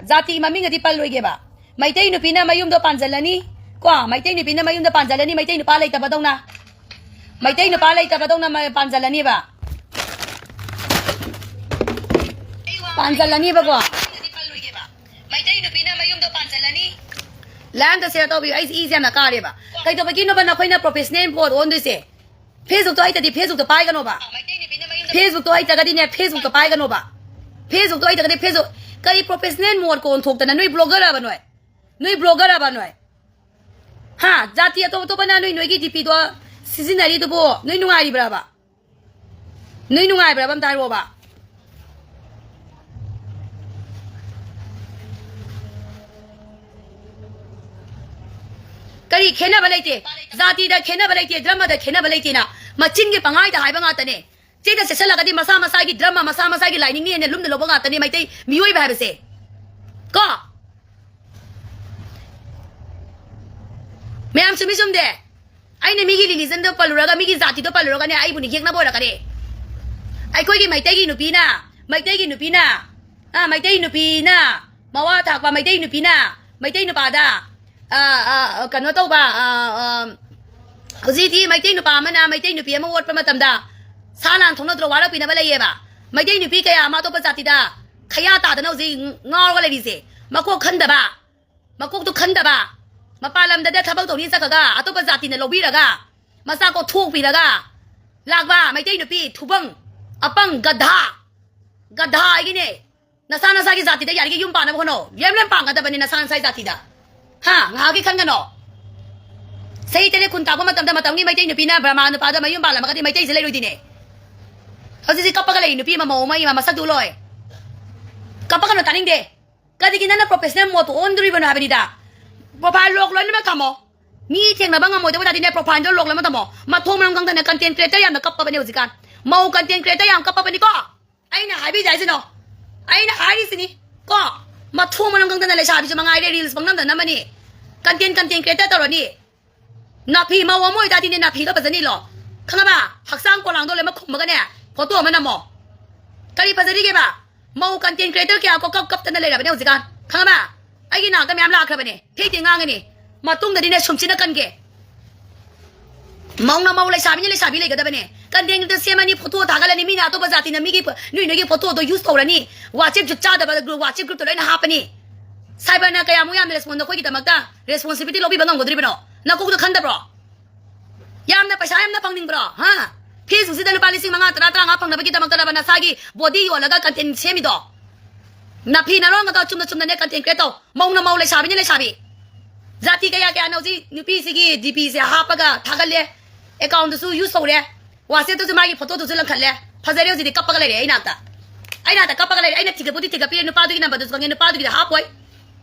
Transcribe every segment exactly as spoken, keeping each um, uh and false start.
ꯖꯥꯇꯤ ꯃꯃꯤꯡꯒꯗꯤ ꯄꯜꯂꯣꯏꯒꯦꯕ꯫ ꯃꯩꯇꯩ ꯅꯨꯄꯤꯅ ꯃꯌꯨꯝꯗꯣ ꯄꯥꯟꯖꯜꯂꯅꯤ꯫ ꯀꯣ, ꯃꯩꯇꯩ ꯅꯨꯄꯤꯅ ꯃꯌꯨꯝꯗ ꯄꯥꯟꯖꯜꯂꯅꯤ, ꯃꯩꯇꯩ ꯅꯨꯄꯥ ꯂꯩꯇꯕꯗꯧꯅ꯫ ꯃꯩꯇꯩ ꯅꯨꯄꯥ ꯂꯩꯇꯕꯗꯧꯅ ꯃ-, ꯄꯥꯟꯖꯜꯂꯅꯤꯕ꯫ ꯄꯥꯟꯖꯜꯂꯅꯤꯕꯀꯣ꯫ ꯃꯩꯇꯩ ꯅꯨꯄꯤꯅ ꯃꯌꯨꯝꯗ ꯄꯥꯟꯖꯜꯂꯅꯤ꯫ ꯂꯥꯏꯝꯗ ꯁꯦꯌꯔ ꯇꯧꯕꯤꯌꯨ, ꯑꯩꯁꯦ ꯏꯁꯦ ꯌꯥꯝꯅ ꯀꯥꯔꯦꯕ꯫ ꯀꯩꯗꯧꯕꯒꯤꯅꯣꯕ ꯅꯈꯣꯏꯅ ꯄ꯭ꯔꯣꯐꯦꯁꯅꯦꯜ ꯃꯣꯠ ꯑꯣꯟꯗꯣꯏꯁꯦ? ꯐꯦꯁꯕꯨꯛꯇꯣ ꯍꯩꯇꯗꯤ ꯐꯦꯁꯕꯨꯛꯇ ꯄꯥꯏꯒꯅꯣꯕ꯫ ꯐꯦꯁꯕꯨꯛꯇꯣ ꯍꯩꯇ꯭ꯔꯒꯗꯤꯅꯦ, ꯐꯦꯁꯕꯨꯛꯇ ꯄꯥꯏꯒꯅꯣꯕ꯫ ꯐꯦꯁꯕꯨꯛꯇꯣ ꯍꯩꯇ꯭ꯔꯒꯗꯤ ꯐꯦꯁꯕꯨꯛ, ꯀꯔꯤ ꯄ꯭ꯔꯣꯐꯦꯁꯅꯦꯜ ꯃꯣꯠꯀ ꯑꯣꯟꯊꯣꯛꯇꯅ? ꯅꯣꯏ ꯕ꯭ꯂꯣꯒꯔ ꯍꯥꯏꯕ ꯅꯣꯏ? ꯅꯣꯏ ꯕ꯭ꯂꯣꯒꯔ ꯍꯥꯏꯕ ꯅꯣꯏ? ꯍꯥ? ꯖꯥꯇꯤ ꯑꯇꯣꯞ ꯑꯇꯣꯞꯄꯅ ꯅꯣꯏ, ꯅꯣꯏꯒꯤ ꯗꯤꯄꯤꯗꯣ ꯁꯤꯖꯤꯟꯅꯔꯤꯗꯨꯕꯨ ꯅꯣꯏ ꯅꯨꯡꯉꯥꯏꯔꯤꯕ꯭ꯔꯕ? ꯅꯣꯏ ꯅꯨꯡꯉꯥꯏꯕ꯭ꯔꯕ ꯑꯝꯇ ꯍꯥꯏꯔꯛꯑꯣꯕ? ꯀꯔꯤ ꯈꯦꯠꯅꯕ ꯂꯩꯇꯦ? ꯖꯥꯇꯤꯗ ꯈꯦꯠꯅꯕ ꯂꯩꯇꯦ, ꯙꯔꯃꯗ ꯈꯦꯠꯅꯕ ꯂꯩꯇꯦꯅ ꯃꯆꯤꯟꯒꯤ ꯄꯪꯍꯥꯏꯗ ꯍꯥꯏꯕ ꯉꯥꯛꯇꯅꯦ꯫ ꯆꯦꯗ ꯆꯦꯠꯁꯜꯂꯒꯗꯤ ꯃꯁꯥ ꯃꯁꯥꯒꯤ ꯙꯔꯃ, ꯃꯁꯥ ꯃꯁꯥꯒꯤ ꯂꯥꯏꯅꯤꯡꯅ ꯍꯦꯟꯅ ꯂꯨꯝꯅ ꯂꯧꯕ ꯉꯥꯛꯇꯅꯦ ꯃꯩꯇꯩ ꯃꯤꯑꯣꯏꯕ ꯍꯥꯏꯕꯁꯦ꯫ ꯀꯣ? ꯃꯌꯥꯝ ꯆꯨꯝꯃꯤ ꯆꯨꯝꯗꯦ? ꯑꯩꯅ ꯃꯤꯒꯤ ꯔꯤꯂꯤꯖꯟꯗꯣ ꯄꯜꯂꯨꯔꯒ, ꯃꯤꯒꯤ ꯖꯥꯇꯤꯗꯣ ꯄꯜꯂꯨꯔꯒꯅꯦ, ꯑꯩꯕꯨꯅꯦ ꯌꯦꯛꯅꯕ ꯑꯣꯏꯔꯛꯀꯅꯤ꯫ ꯑꯩꯈꯣꯏꯒꯤ ꯃꯩꯇꯩꯒꯤ ꯅꯨꯄꯤꯅ, ꯃꯩꯇꯩꯒꯤ ꯅꯨꯄꯤꯅ, ꯑ, ꯃꯩꯇꯩ ꯅꯨꯄꯤꯅ, ꯃꯋꯥ ꯊꯥꯛꯄ ꯃꯩꯇꯩ ꯅꯨꯄꯤꯅ, ꯃꯩꯇꯩ ꯅꯨꯄꯥꯗ, ꯑ, ꯑ, ꯀꯩꯅꯣ ꯇꯧꯕ, ꯑ, ꯑ, ꯍꯧꯖꯤꯛꯇꯤ ꯃꯩꯇꯩ ꯅꯨꯄꯥ ꯑꯃꯅ ꯃꯩꯇꯩ ꯅꯨꯄꯤ ꯑꯃ ꯑꯣꯠꯄ ꯃꯇꯝꯗ ꯁꯥ ꯂꯥꯟ ꯊꯣꯛꯅꯗ꯭ꯔꯣ, ꯋꯥꯔꯛꯄꯤꯅꯕ ꯂꯩꯌꯦꯕ꯫ ꯃꯩꯇꯩ ꯅꯨꯄꯤ ꯀꯌꯥ ꯑꯃ ꯑꯇꯣꯞꯄ ꯖꯥꯇꯤꯗ ꯈꯌꯥ ꯇꯥꯗꯅ ꯍꯧꯖꯤꯛ ꯉꯥꯎꯔꯒ ꯂꯩꯔꯤꯁꯦ꯫ ꯃꯀꯣꯛ ꯈꯟꯗꯕ, ꯃꯀꯣꯛꯇꯨ ꯈꯟꯗꯕ, ꯃꯄꯥꯟ ꯂꯝꯗꯗ ꯊꯕꯛ ꯇꯧꯅꯤ ꯆꯠꯈ꯭ꯔꯒ ꯑꯇꯣꯞꯄ ꯖꯥꯇꯤꯅ ꯂꯧꯕꯤꯔꯒ ꯃꯆꯥ ꯀꯣꯛꯊꯣꯛꯄꯤꯔꯒ ꯂꯥꯛꯄ ꯃꯩꯇꯩ ꯅꯨꯄꯤ ꯊꯨꯕꯪ, ꯑꯄꯪ, ꯒꯙꯥ, ꯒꯙꯥ ꯍꯥꯏꯒꯤꯅꯦ꯫ ꯅꯁꯥ ꯅꯁꯥꯒꯤ ꯖꯥꯇꯤꯗ ꯌꯥꯔꯤꯒꯩ ꯌꯨꯝ ꯄꯥꯟꯅꯕ ꯍꯣꯠꯅꯧ꯫ ꯌꯨꯝ ꯂꯣꯏ ꯄꯥꯟꯒꯗꯕꯅꯤ ꯅꯁꯥ ꯅꯁꯥꯒꯤ ꯖꯥꯇꯤꯗ꯫ ꯍꯥ? ꯉꯥꯏꯍꯥꯛꯀꯤ ꯈꯟꯒꯅꯣ꯫ ꯆꯍꯤ ꯇꯔꯦꯠ ꯀꯨꯟ ꯇꯥꯛꯄ ꯃꯇꯝꯗ ꯃꯇꯝꯒꯤ ꯃꯩꯇꯩ ꯅꯨꯄꯤꯅ ꯕ꯭ꯔꯍꯃꯥ ꯅꯨꯄꯥꯗ ꯃꯌꯨꯝ ꯄꯥꯜꯂꯝꯃꯒꯗꯤ ꯃꯩꯇꯩꯁꯦ ꯂꯩꯔꯣꯏꯗꯤꯅꯦ꯫ ꯍꯧꯖꯤꯛꯁꯤ ꯀꯞꯄꯒ ꯂꯩ ꯅꯨꯄꯤ ꯑꯃ, ꯃꯧ ꯑꯃ, ꯏꯃꯥ ꯃꯁꯛꯇꯨ ꯂꯣꯏ꯫ ꯀꯞꯄꯒꯅꯣ, ꯇꯥꯅꯤꯡꯗꯦ꯫ ꯀꯔꯤꯒꯤ ꯅꯪꯅ ꯄ꯭ꯔꯣꯐꯦꯁꯅꯦꯜ ꯃꯣꯠꯇꯣ ꯑꯣꯟꯗꯣꯔꯤꯕꯅꯣ ꯍꯥꯏꯕꯅꯤꯗ꯫ ꯄ꯭ꯔꯣꯐꯥꯏꯜ ꯂꯣꯛ ꯂꯣꯏꯅꯃꯛ ꯊꯝꯃꯣ꯫ ꯃꯤ ꯊꯦꯡꯅꯕ ꯉꯝꯃꯣꯏꯗꯕ ꯇꯥꯔꯗꯤꯅꯦ, ꯄ꯭ꯔꯣꯐꯥꯏꯜꯗꯣ ꯂꯣꯛ ꯂꯣꯏꯅꯃꯛ ꯊꯝꯃꯣ꯫ ꯃꯊꯣꯡ ꯃꯔꯝ ꯈꯪꯗꯅ ꯀꯟꯇꯦꯟ ꯀ꯭ꯔꯤꯌꯦꯇꯔ ꯌꯥꯝꯅ ꯀꯞꯄꯕꯅꯦ ꯍꯧꯖꯤꯛꯀꯥꯟ꯫ ꯃꯧ ꯀꯟꯇꯦꯟ ꯀ꯭ꯔꯤꯌꯦꯇꯔ ꯌꯥꯝ ꯀꯞꯄꯕꯅꯤꯀꯣ꯫ ꯑꯩꯅ ꯍꯥꯏꯕꯤꯗꯦ ꯍꯥꯏꯁꯤꯅꯣ꯫ ꯑꯩꯅ ꯍꯥꯏꯔꯤꯁꯤꯅꯤ ꯀꯣ꯫ ꯃꯊꯣꯡ ꯃꯔꯝ ꯈꯪꯗꯅ ꯂꯩꯁꯥꯕꯤꯁꯨ ꯃꯉꯥꯏꯔꯦ ꯔꯤꯜꯁ ꯄꯪꯅꯝꯗ ꯅꯝꯃꯅꯤ꯫ ꯀꯟꯇꯦꯟ, ꯀꯟꯇꯦꯟ ꯀ꯭ꯔꯤꯌꯦꯇꯔ ꯇꯧꯔꯅꯤ꯫ ꯅꯥꯐꯤ ꯃꯧ ꯑꯃ ꯑꯣꯏꯇꯥꯔꯗꯤꯅꯦ, ꯅꯥꯐꯤꯒ ꯐꯖꯅꯤꯂꯣ꯫ ꯈꯪꯉꯕ? ꯍꯛꯆꯥꯡ ꯄꯣꯂꯥꯡꯗꯣ ꯂꯣꯏꯅꯃꯛ ꯈꯨꯝꯃꯒꯅꯦ, ꯐꯣꯇꯣ ꯑꯃ ꯅꯝꯃꯣ꯫ ꯀꯔꯤ ꯐꯖꯔꯤꯒꯦꯕ? ꯃꯧ content creator ꯀꯌꯥ ꯀꯣ ꯀꯞ ꯀꯞꯇꯅ ꯂꯩꯔꯕꯅꯦ ꯍꯧꯖꯤꯛꯀꯥꯟ, ꯈꯪꯉꯕ? ꯑꯩꯒꯤ ꯅꯥꯛꯇ ꯃꯌꯥꯝ ꯂꯥꯛꯈ꯭ꯔꯕꯅꯦ, ꯊꯤ ꯊꯤ ꯉꯥꯡꯉꯅꯤ꯫ ꯃꯇꯨꯡꯗꯗꯤꯅꯦ ꯁꯨꯝꯁꯤꯅ ꯀꯟꯒꯦ꯫ ꯃꯧꯅ ꯃꯧ, ꯂꯩꯁꯥꯕꯤꯅ ꯂꯩꯁꯥꯕꯤ ꯂꯩꯒꯗꯕꯅꯦ꯫ Content ꯗ ꯁꯦꯝꯃꯅꯤ, photo ꯊꯥꯒꯠꯂꯅꯤ, ꯃꯤꯅ ꯑꯇꯣꯞꯄ ꯖꯥꯇꯤꯅ ꯃꯤꯒꯤ ꯐ-, ꯅꯣꯏ ꯅꯣꯏꯒꯤ photo ꯗꯣ use ꯇꯧꯔꯅꯤ꯫ WhatsApp group ꯆꯥꯗꯕ group, WhatsApp group ꯇ ꯂꯣꯏꯅ ꯍꯥꯞꯄꯅꯤ꯫ Cyber ꯅ ꯀꯌꯥꯃꯨꯛ ꯌꯥꯝꯅ response ꯅꯈꯣꯏꯒꯤꯗꯃꯛꯇ responsibility ꯂꯧꯕꯤꯕ ꯉꯝꯒꯗꯧꯔꯤꯕꯅꯣ? ꯅꯀꯣꯛꯇ ꯈꯟꯗꯕ꯭ꯔꯣ? ꯌꯥꯝꯅ ꯄꯩꯁꯥ ꯌꯥꯝꯅ ꯐꯪꯅꯤꯡꯕ꯭ꯔꯣ? ꯍꯥ? Facebook ꯁꯤꯗ ꯂꯨꯄꯥ ꯂꯤꯁꯤꯡ ꯃꯉꯥ, ꯇꯔꯥ, ꯇꯔꯥꯃꯉꯥ ꯐꯪꯅꯕꯒꯤꯗꯃꯛꯇꯔꯕ ꯅꯁꯥꯒꯤ body ꯌꯣꯜꯂꯒ content ꯁꯦꯝꯃꯤꯗꯣ? ꯅꯐꯤ ꯅꯔꯣꯟꯒꯗꯣ ꯆꯨꯝꯅ ꯆꯨꯝꯅꯅꯦ content create ꯇꯧ꯫ ꯃꯧꯅ ꯃꯧ, ꯂꯩꯁꯥꯕꯤꯅ ꯂꯩꯁꯥꯕꯤ꯫ ꯖꯥꯇꯤ ꯀꯌꯥ ꯀꯌꯥꯅꯣ ꯍꯧꯖꯤꯛ ꯅꯨꯄꯤꯁꯤꯒꯤ D P ꯁꯦ ꯍꯥꯞꯄꯒ ꯊꯥꯒꯠꯂꯦ꯫ Account ꯗꯨꯁꯨ use ꯇꯧꯔꯦ꯫ WhatsApp ꯇꯁꯨ ꯃꯥꯒꯤ photo ꯗꯨꯁꯨ ꯂꯪꯈꯠꯂꯦ꯫ ꯐꯖꯔꯦ ꯍꯧꯖꯤꯛꯇꯤ ꯀꯞꯄꯒ ꯂꯩꯔꯦ ꯑꯩ ꯅꯥꯛꯇ꯫ ꯑꯩ ꯅꯥꯛꯇ ꯀꯞꯄꯒ ꯂꯩꯔꯦ꯫ ꯑꯩꯅ ꯊꯤꯒꯠꯄꯨꯗꯤ ꯊꯤꯒꯠꯄꯤꯔꯦ, ꯅꯨꯄꯥꯗꯨꯒꯤ number ꯗꯨꯁꯨ ꯈꯪꯉꯦ, ꯅꯨꯄꯥꯗꯨꯒꯤꯗꯤ ꯍꯥꯞꯄꯣꯏ꯫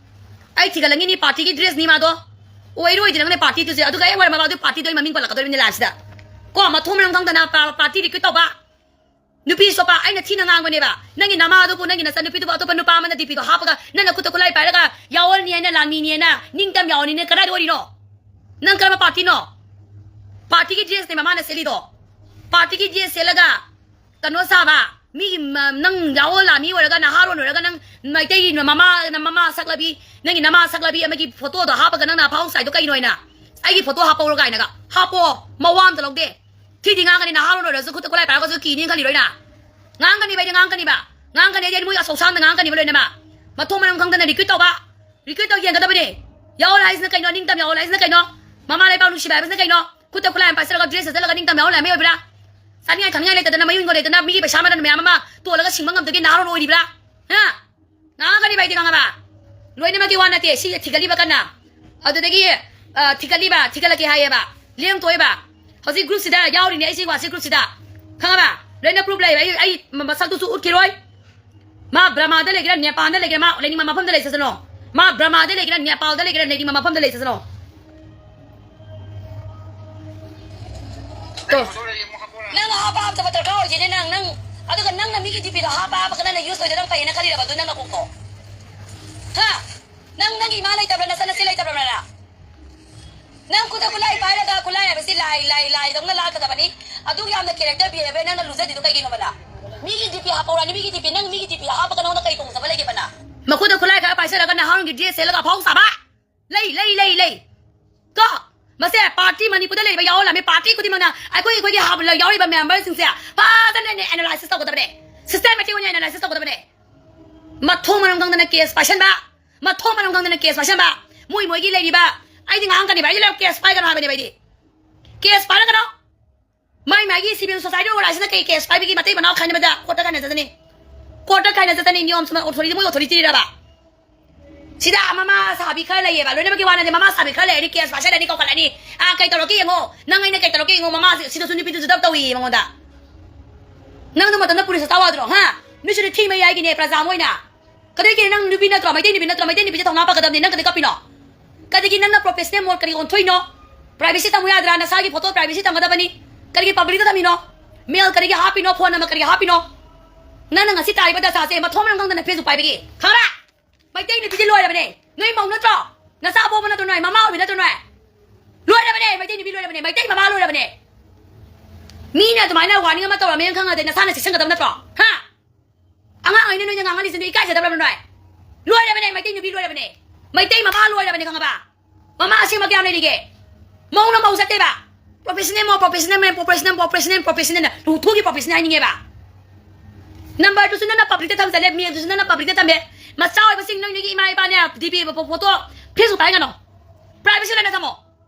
ꯑꯩ ꯊꯤꯒꯠꯂꯪꯉꯤꯅꯤ, party ꯒꯤ dress ꯅꯤ ꯃꯥꯗꯣ꯫ ꯑꯣꯏꯔꯣꯏꯗꯤ ꯅꯪꯅꯦ party ꯗꯨꯁꯦ꯫ ꯑꯗꯨꯒ ꯑꯩ ꯋꯥꯔ ꯃꯃꯥꯗꯨ party ꯗꯣ ꯑꯩ ꯃꯃꯤꯡ ꯄꯜꯂꯛꯀꯗꯧꯔꯤꯕꯅꯤ live ꯁꯤꯗ꯫ ꯀꯣ, ꯃꯊꯣꯡ ꯃꯔꯝ ꯈꯪꯗꯅ ꯄ-, party recruit ꯇꯧꯕ꯫ ꯅꯨꯄꯤ ꯆꯣꯞꯄ, ꯑꯩꯅ ꯊꯤꯅ ꯉꯥꯡꯕꯅꯦꯕ꯫ ꯅꯪꯒꯤ ꯅꯃꯥꯗꯨꯕꯨ, ꯅꯪꯒꯤ ꯅꯆꯟꯅꯨꯄꯤꯗꯨꯕꯨ ꯑꯇꯣꯞꯄ ꯅꯨꯄꯥ ꯑꯃꯅ D P ꯗꯣ ꯍꯥꯞꯄꯒ ꯅꯪꯅ ꯈꯨꯠꯇ ꯈꯨꯠꯂꯥꯏ ꯄꯥꯏꯔꯒ ꯌꯥꯑꯣꯜꯅꯤ ꯍꯥꯏꯅ, ꯂꯥꯟꯃꯤꯅꯤ ꯍꯥꯏꯅ, ꯅꯤꯡꯇꯝ ꯌꯥꯑꯣꯜꯅꯤꯅ ꯀꯗꯥꯏꯗ ꯑꯣꯏꯔꯤꯅꯣ? ꯅꯪ ꯀꯔꯝꯕ party ꯅꯣ? Party ꯒꯤ dress ꯅꯦ ꯃꯃꯥꯅ ꯁꯦꯠꯂꯤꯗꯣ꯫ Party ꯒꯤ dress ꯁꯦꯠꯂꯒ ꯀꯩꯅꯣ ꯁꯥꯕ, ꯃꯤꯒꯤ ꯃ-, ꯅꯪ ꯌꯥꯑꯣꯜ ꯂꯥꯟꯃꯤ ꯑꯣꯏꯔꯒ, ꯅꯍꯥꯔꯣꯟ ꯑꯣꯏꯔꯒ, ꯅꯪ ꯃꯩꯇꯩꯒꯤ ꯃꯃꯥ, ꯅꯃꯥ ꯁꯛꯂꯕꯤ, ꯅꯪꯒꯤ ꯅꯃꯥ ꯁꯛꯂꯕꯤ ꯑꯃꯒꯤ photo ꯗꯣ ꯍꯥꯞꯄꯒ ꯅꯪꯅ ꯑꯐꯥꯎ ꯁꯥꯏꯗꯣ ꯀꯩꯅꯣ ꯍꯥꯏꯅ? ꯑꯩꯒꯤ photo ꯍꯥꯞꯄꯧꯔꯣ ꯀꯥꯏꯅꯒ꯫ ꯍꯥꯞꯄꯣ, ꯃꯋꯥ ꯑꯝꯇ ꯂꯧꯗꯦ꯫ ꯊꯤꯗꯤ ꯉꯥꯡꯒꯅꯤ, ꯅꯍꯥꯔꯣꯟ ꯑꯣꯏꯔꯁꯨ ꯈꯨꯠꯇ ꯈꯨꯠꯂꯥꯏ ꯄꯥꯏꯔꯒꯁꯨ ꯀꯤꯅꯤ ꯈꯜꯂꯤꯔꯣ ꯑꯩꯅ? ꯉꯥꯡꯒꯅꯤꯕ ꯑꯩꯗꯤ, ꯉꯥꯡꯒꯅꯤꯕ꯫ ꯉꯥꯡꯒꯅꯤ ꯑꯩꯗꯤ, ꯑꯩꯗꯤ ꯃꯣꯏ ꯑꯆꯧꯁꯥꯡꯗ ꯉꯥꯡꯒꯅꯤꯕ ꯂꯣꯏꯅꯃꯛ꯫ ꯃꯊꯣꯡ ꯃꯔꯝ ꯈꯪꯗꯅ recruit ꯇꯧꯕ꯫ Recruit ꯇꯧ ꯌꯦꯡꯒꯗꯕꯅꯤ꯫ ꯌꯥꯑꯣꯜ ꯍꯥꯏꯁꯤꯅ ꯀꯩꯅꯣ? ꯅꯤꯡꯇꯝ ꯌꯥꯑꯣꯜ ꯍꯥꯏꯁꯤꯅ ꯀꯩꯅꯣ? ꯃꯃꯥ ꯂꯩꯕꯥꯛ ꯅꯨꯡꯁꯤꯕ ꯍꯥꯏꯕꯁꯤꯅ ꯀꯩꯅꯣ? ꯈꯨꯠꯇ ꯈꯨꯠꯂꯥꯏ ꯑꯃ ꯄꯥꯏꯁꯤꯜꯂꯒ dress ꯁꯦꯠꯆꯜꯂꯒ ꯅꯤꯡꯇꯝ ꯌꯥꯑꯣꯜ ꯍꯥꯏꯕ ꯃꯤꯑꯣꯏꯕ꯭ꯔꯥ? ꯆꯥꯅꯤꯡꯉꯥꯏ ꯊꯛꯅꯤꯡꯉꯥꯏ ꯂꯩꯇꯗꯅ, ꯃꯌꯨꯝ ꯍꯤꯡꯒꯣꯜ ꯂꯩꯇꯅ, ꯃꯤꯒꯤ ꯄꯩꯁꯥ ꯃꯔꯟ ꯃꯌꯥꯝ ꯑꯃ ꯇꯣꯜꯂꯒ ꯁꯤꯡꯕ ꯉꯝꯗꯒꯦ ꯅꯍꯥꯔꯣꯟ ꯑꯣꯏꯔꯤꯕ꯭ꯔꯥ? ꯍꯥ? ꯉꯥꯡꯉꯛꯀꯅꯤꯕ ꯑꯩꯗꯤ, ꯈꯪꯉꯕ? ꯂꯣꯏꯅꯃꯛꯀꯤ ꯋꯥ ꯅꯠꯇꯦ, ꯁꯤꯁꯦ ꯊꯤꯒꯠꯂꯤꯕ ꯀꯟꯅ꯫ ꯑꯗꯨꯗꯒꯤ, ꯑ, ꯊꯤꯒꯠꯂꯤꯕ, ꯊꯤꯒꯠꯂꯛꯀꯦ ꯍꯥꯏꯌꯦꯕ꯫ ꯂꯦꯡ ꯇꯣꯛꯑꯦꯕ꯫ ꯍꯧꯖꯤꯛ group ꯁꯤꯗ ꯌꯥꯎꯔꯤꯅꯦ ꯑꯩꯁꯦ, WhatsApp group ꯁꯤꯗ꯫ ꯈꯪꯉꯕ? ꯂꯣꯏꯅ proof ꯂꯩꯕ꯫ ꯑꯩ, ꯑꯩ ꯃ-, ꯃꯁꯛꯇꯨꯁꯨ ꯎꯠꯈꯤꯔꯣꯏ꯫ ꯃꯥ ꯕꯔꯃꯥꯗ ꯂꯩꯒꯦꯔꯥ, ꯅꯦꯄꯥꯜꯗ ꯂꯩꯒꯦꯔꯥ, ꯃꯥ ꯂꯩꯅꯤꯡꯕ ꯃꯐꯝꯗ ꯂꯩ ꯆꯠꯁꯅꯣ꯫ ꯃꯥ ꯕꯔꯃꯥꯗ ꯂꯩꯒꯦꯔꯥ, ꯅꯦꯄꯥꯜꯗ ꯂꯩꯒꯦꯔꯥ, ꯂꯩꯅꯤꯡꯕ ꯃꯐꯝꯗ ꯂꯩ ꯆꯠꯁꯅꯣ꯫ ꯇꯣ꯫ ꯅꯪꯅ ꯍꯥꯞꯄ ꯍꯥꯞꯇꯕ ꯗꯔꯀꯥꯔ ꯑꯣꯏꯗꯦꯅꯦ ꯅꯪ, ꯅꯪ, ꯑꯗꯨꯒ ꯅꯪꯅ ꯃꯤꯒꯤ D P ꯗꯣ ꯍꯥꯞꯄ ꯍꯥꯞꯄꯒ ꯅꯪꯅ use ꯇꯧꯔꯤꯗꯣ ꯅꯪ ꯐꯩꯌꯦꯅ ꯈꯜꯂꯤꯔꯕ ꯑꯗꯨ ꯅꯪ ꯅꯀꯣꯛꯇꯣ? ꯍꯥ? ꯅꯪ ꯅꯪꯒꯤ ꯏꯃꯥ ꯂꯩꯇꯕ꯭ꯔꯥ, ꯅꯆꯟꯅꯁꯤ ꯂꯩꯇꯕ꯭ꯔꯥ ꯅꯪ? ꯅꯪ ꯈꯨꯠꯇ ꯈꯨꯠꯂꯥꯏ ꯄꯥꯏꯔꯒ ꯈꯨꯠꯂꯥꯏ ꯍꯥꯏꯕꯁꯤ ꯂꯥꯏ, ꯂꯥꯏ, ꯂꯥꯏꯗꯧꯅ ꯂꯥꯠꯀꯗꯕꯅꯤ꯫ ꯑꯗꯨ ꯌꯥꯝꯅ character behavior ꯅꯪꯅ ꯂꯨꯖꯗ꯭ꯔꯤꯗꯣ ꯀꯩꯒꯤꯅꯣꯕ ꯅꯪ? ꯃꯤꯒꯤ ꯗꯤ ꯄꯤ ꯍꯥꯞꯄꯧꯔꯅꯤ, ꯃꯤꯒꯤ ꯗꯤ ꯄꯤ꯫ ꯅꯪ ꯃꯤꯒꯤ ꯗꯤ ꯄꯤ ꯍꯥꯞꯄꯒ ꯅꯉꯣꯟꯗ ꯀꯩ ꯇꯣꯡꯖꯕ ꯂꯩꯒꯦꯕ ꯅꯪ? ꯃꯈꯨꯠꯇ ꯈꯨꯠꯂꯥꯏ ꯈꯔ ꯄꯥꯏꯁꯜꯂꯒ ꯅꯍꯥꯔꯣꯟꯒꯤ ꯗ꯭ꯔꯦꯁ ꯁꯦꯠꯂꯒ ꯑꯐꯥꯎ ꯁꯥꯕ꯫ ꯂꯩ, ꯂꯩ, ꯂꯩ, ꯂꯩ꯫ ꯀꯣ? ꯃꯁꯦ ꯄꯥꯔꯇꯤ ꯃꯅꯤꯄꯨꯔꯗ ꯂꯩꯔꯤꯕ ꯌꯥꯎꯍꯜꯂꯝꯃꯤ ꯄꯥꯔꯇꯤ ꯈꯨꯗꯤꯡꯃꯛꯅ ꯑꯩꯈꯣꯏ, ꯑꯩꯈꯣꯏꯒꯤ ꯍꯥꯞ-, ꯌꯥꯎꯔꯤꯕ ꯃꯦꯝꯕꯔꯁꯤꯡꯁꯦ ꯐꯖꯅꯅꯦ ꯑꯦꯅꯥꯂꯥꯏꯁꯤꯁ ꯇꯧꯒꯗꯕꯅꯦ꯫ ꯁꯤꯁꯇꯦꯃꯦꯇꯤꯛ ꯑꯣꯏꯅ ꯑꯦꯅꯥꯂꯥꯏꯁꯤꯁ ꯇꯧꯒꯗꯕꯅꯦ꯫ ꯃꯊꯣꯡ ꯃꯔꯝ ꯈꯪꯗꯅ ꯀꯦꯁ ꯄꯥꯏꯁꯟꯕ, ꯃꯊꯣꯡ ꯃꯔꯝ ꯈꯪꯗꯅ ꯀꯦꯁ ꯄꯥꯏꯁꯟꯕ, ꯃꯣꯏ ꯃꯣꯏꯒꯤ ꯂꯩꯔꯤꯕ, ꯑꯩꯗꯤ ꯉꯥꯡꯉꯛꯀꯅꯦꯕ, ꯑꯩꯗꯤ ꯂꯣꯏ ꯀꯦꯁ ꯄꯥꯏꯒꯅꯣ ꯍꯥꯏꯕꯅꯦꯕ ꯑꯩꯗꯤ꯫ ꯀꯦꯁ ꯄꯥꯏꯔꯛꯀꯅꯣ꯫ ꯃꯥꯏ ꯃꯥꯒꯤ ꯁꯤꯚꯤꯜ ꯁꯣꯁꯥꯏꯇꯤ ꯑꯣꯔꯒꯅꯥꯏꯖꯦꯁꯟꯗ ꯀꯩ ꯀꯦꯁ ꯄꯥꯏꯕꯒꯤ ꯃꯇꯩ ꯃꯅꯥꯎ ꯈꯥꯏꯅꯕꯗ ꯀꯣꯔꯠꯇ ꯈꯥꯏꯅ ꯆꯠꯇꯅꯤ꯫ ꯀꯣꯔꯠꯇ ꯈꯥꯏꯅ ꯆꯠꯇꯅꯤ, ꯅꯤꯌꯣꯝ ꯆꯨꯝꯅ ꯑꯣꯊꯣꯔꯤꯇꯤ, ꯃꯣꯏ ꯑꯣꯊꯣꯔꯤꯇꯤꯔꯕ? ꯁꯤꯗ ꯃꯃꯥ ꯁꯥꯕꯤ ꯈꯔ ꯂꯩꯌꯦꯕ, ꯂꯣꯏꯅꯃꯛꯀꯤ ꯋꯥ ꯅꯠꯇꯦ, ꯃꯃꯥ ꯁꯥꯕꯤ ꯈꯔ ꯂꯩꯔꯗꯤ ꯀꯦꯁ ꯄꯥꯏꯁꯜꯂꯅꯤ, ꯀꯧꯈꯠꯂꯅꯤ꯫ "ꯑꯥ, ꯀꯩ ꯇꯧꯔꯛꯀꯦ ꯌꯦꯡꯉꯣ, ꯅꯪ ꯑꯩꯅ ꯀꯩ ꯇꯧꯔꯛꯀꯦ ꯌꯦꯡꯉꯣ", ꯃꯃꯥ ꯁꯤꯗꯁꯨ ꯅꯨꯄꯤꯗꯨꯁꯨ ꯗꯞ ꯇꯧꯏꯌꯦ ꯃꯉꯣꯟꯗ꯫ ꯅꯪꯗꯣ ꯃꯇꯝꯗ ꯄꯨꯂꯤꯁꯇ ꯊꯥꯎ ꯌꯥꯗ꯭ꯔꯣ? ꯍꯥ? ꯅꯣꯏꯁꯨ ꯊꯤ ꯃꯩ ꯌꯥꯏꯒꯤꯅꯦ ꯄ꯭ꯔꯖꯥ ꯑꯃ ꯑꯣꯏꯅ꯫ ꯀꯗꯩꯒꯤ ꯅꯪ ꯅꯨꯄꯤ ꯅꯠꯇ꯭ꯔꯣ? ꯃꯩꯇꯩ ꯅꯨꯄꯤ ꯅꯠꯇ꯭ꯔꯣ? ꯃꯩꯇꯩ ꯅꯨꯄꯤꯁꯦ ꯊꯧꯅꯥ ꯐꯒꯗꯕꯅꯤ꯫ ꯅꯪ ꯀꯗꯩ ꯀꯞꯄꯤꯅꯣ? ꯀꯗꯒꯤ ꯅꯪꯅ ꯄ꯭ꯔꯣꯐꯦꯁꯅꯦꯜ ꯃꯣꯗ ꯀꯔꯤ ꯑꯣꯟꯊꯣꯛꯏꯅꯣ? ꯄ꯭ꯔꯥꯏꯚꯦꯁꯤ ꯊꯝꯃꯨ ꯌꯥꯗ꯭ꯔꯥ? ꯅꯁꯥꯒꯤ ꯐꯣꯇꯣ ꯄ꯭ꯔꯥꯏꯚꯦꯁꯤ ꯊꯝꯒꯗꯕꯅꯤ꯫ ꯀꯔꯤꯒꯤ ꯄꯕ꯭ꯂꯤꯛꯇ ꯊꯝꯃꯤꯅꯣ? ꯃꯦꯜ ꯀꯔꯤꯒꯤ ꯍꯥꯞꯄꯤꯅꯣ? ꯐꯣꯟ ꯅꯝꯕꯔ ꯀꯔꯤꯒꯤ ꯍꯥꯞꯄꯤꯅꯣ? ꯅꯪꯅ ꯉꯁꯤ ꯇꯥꯔꯤꯕ ꯗꯁꯥꯁꯦ ꯃꯊꯣꯡ ꯃꯔꯝ ꯈꯪꯗꯅ ꯐꯦꯁꯕꯨꯛ ꯄꯥꯏꯕꯒꯤ, ꯈꯪꯉꯕ? ꯃꯩꯇꯩ ꯅꯨꯄꯤꯁꯦ ꯂꯣꯏꯔꯕꯅꯦ꯫ ꯅꯣꯏ ꯃꯧ ꯅꯠꯇ꯭ꯔꯣ? ꯅꯆꯥ ꯄꯣꯛꯄ ꯅꯠꯇ꯭ꯔꯣ ꯅꯣꯏ? ꯃꯃꯥ ꯑꯣꯏꯕ ꯅꯠꯇ꯭ꯔꯣ ꯅꯣꯏ? ꯂꯣꯏꯔꯕꯅꯦ, ꯃꯩꯇꯩ ꯅꯨꯄꯤ ꯂꯣꯏꯔꯕꯅꯦ, ꯃꯩꯇꯩ ꯃꯃꯥ ꯂꯣꯏꯔꯕꯅꯦ꯫ ꯃꯤꯅ ꯑꯗꯨꯃꯥꯏꯅ ꯋꯥꯔꯅꯤꯡ ꯑꯃ ꯇꯧꯔꯝꯃꯦꯅ ꯈꯪꯉꯗꯤ ꯅꯁꯥꯅ ꯆꯦꯛꯁꯤꯟꯒꯗꯕ ꯅꯠꯇ꯭ꯔꯣ? ꯍꯥ? ꯑꯉꯥꯡ ꯑꯣꯏꯅ ꯅꯣꯏꯅ ꯉꯥꯡꯍꯜꯂꯤꯁꯤꯅ ꯏꯀꯥꯏꯖꯗꯕ꯭ꯔꯕ ꯅꯣꯏ? ꯂꯣꯏꯔꯕꯅꯦ, ꯃꯩꯇꯩ ꯅꯨꯄꯤ ꯂꯣꯏꯔꯕꯅꯦ꯫ ꯃꯩꯇꯩ ꯃꯃꯥ ꯂꯣꯏꯔꯕꯅꯦ, ꯈꯪꯉꯕ? ꯃꯃꯥ ꯑꯁꯦꯡꯕ ꯀꯌꯥꯝ ꯂꯩꯔꯤꯒꯦ? ꯃꯧꯅ ꯃꯧ ꯆꯠꯇꯦꯕ꯫ ꯄ꯭ꯔꯣꯐꯦꯁꯅꯦꯜ ꯃꯧ, ꯄ꯭ꯔꯣꯐꯦꯁꯅꯦꯜ ꯃꯦꯟ, ꯄ꯭ꯔꯣꯐꯦꯁꯅꯦꯜ ꯃꯧ, ꯄ꯭ꯔꯣꯐꯦꯁꯅꯦꯜ ꯃꯦꯟ, ꯄ꯭ꯔꯣꯐꯦꯁꯅꯦꯜ ꯃꯦꯟ꯫ ꯂꯨꯊꯨꯒꯤ ꯄ꯭ꯔꯣꯐꯦꯁꯅꯦꯜ ꯍꯥꯏꯅꯤꯡꯉꯦꯕ꯫ ꯅꯝꯕꯔꯗꯨꯁꯨ ꯅꯪꯅ ꯄꯕ꯭ꯂꯤꯛꯇ ꯊꯝꯖꯜꯂꯦ, ꯃꯦꯜꯗꯨꯁꯨ ꯅꯪꯅ ꯄꯕ꯭ꯂꯤꯛꯇ ꯊꯝꯃꯦ꯫ ꯃꯆꯥ ꯑꯣꯏꯕꯁꯤꯡ, ꯅꯣꯏ ꯅꯣꯏꯒꯤ ꯏꯃꯥ ꯏꯄꯥꯅꯦ, ꯗꯤ ꯄꯤ ꯐꯣꯇꯣ ꯐꯦꯁꯕꯨꯛꯇ ꯍꯥꯏꯒꯅꯣ꯫ ꯄ꯭ꯔꯥꯏꯚꯦꯁꯤ ꯂꯩꯅ ꯊꯝꯃꯣ꯫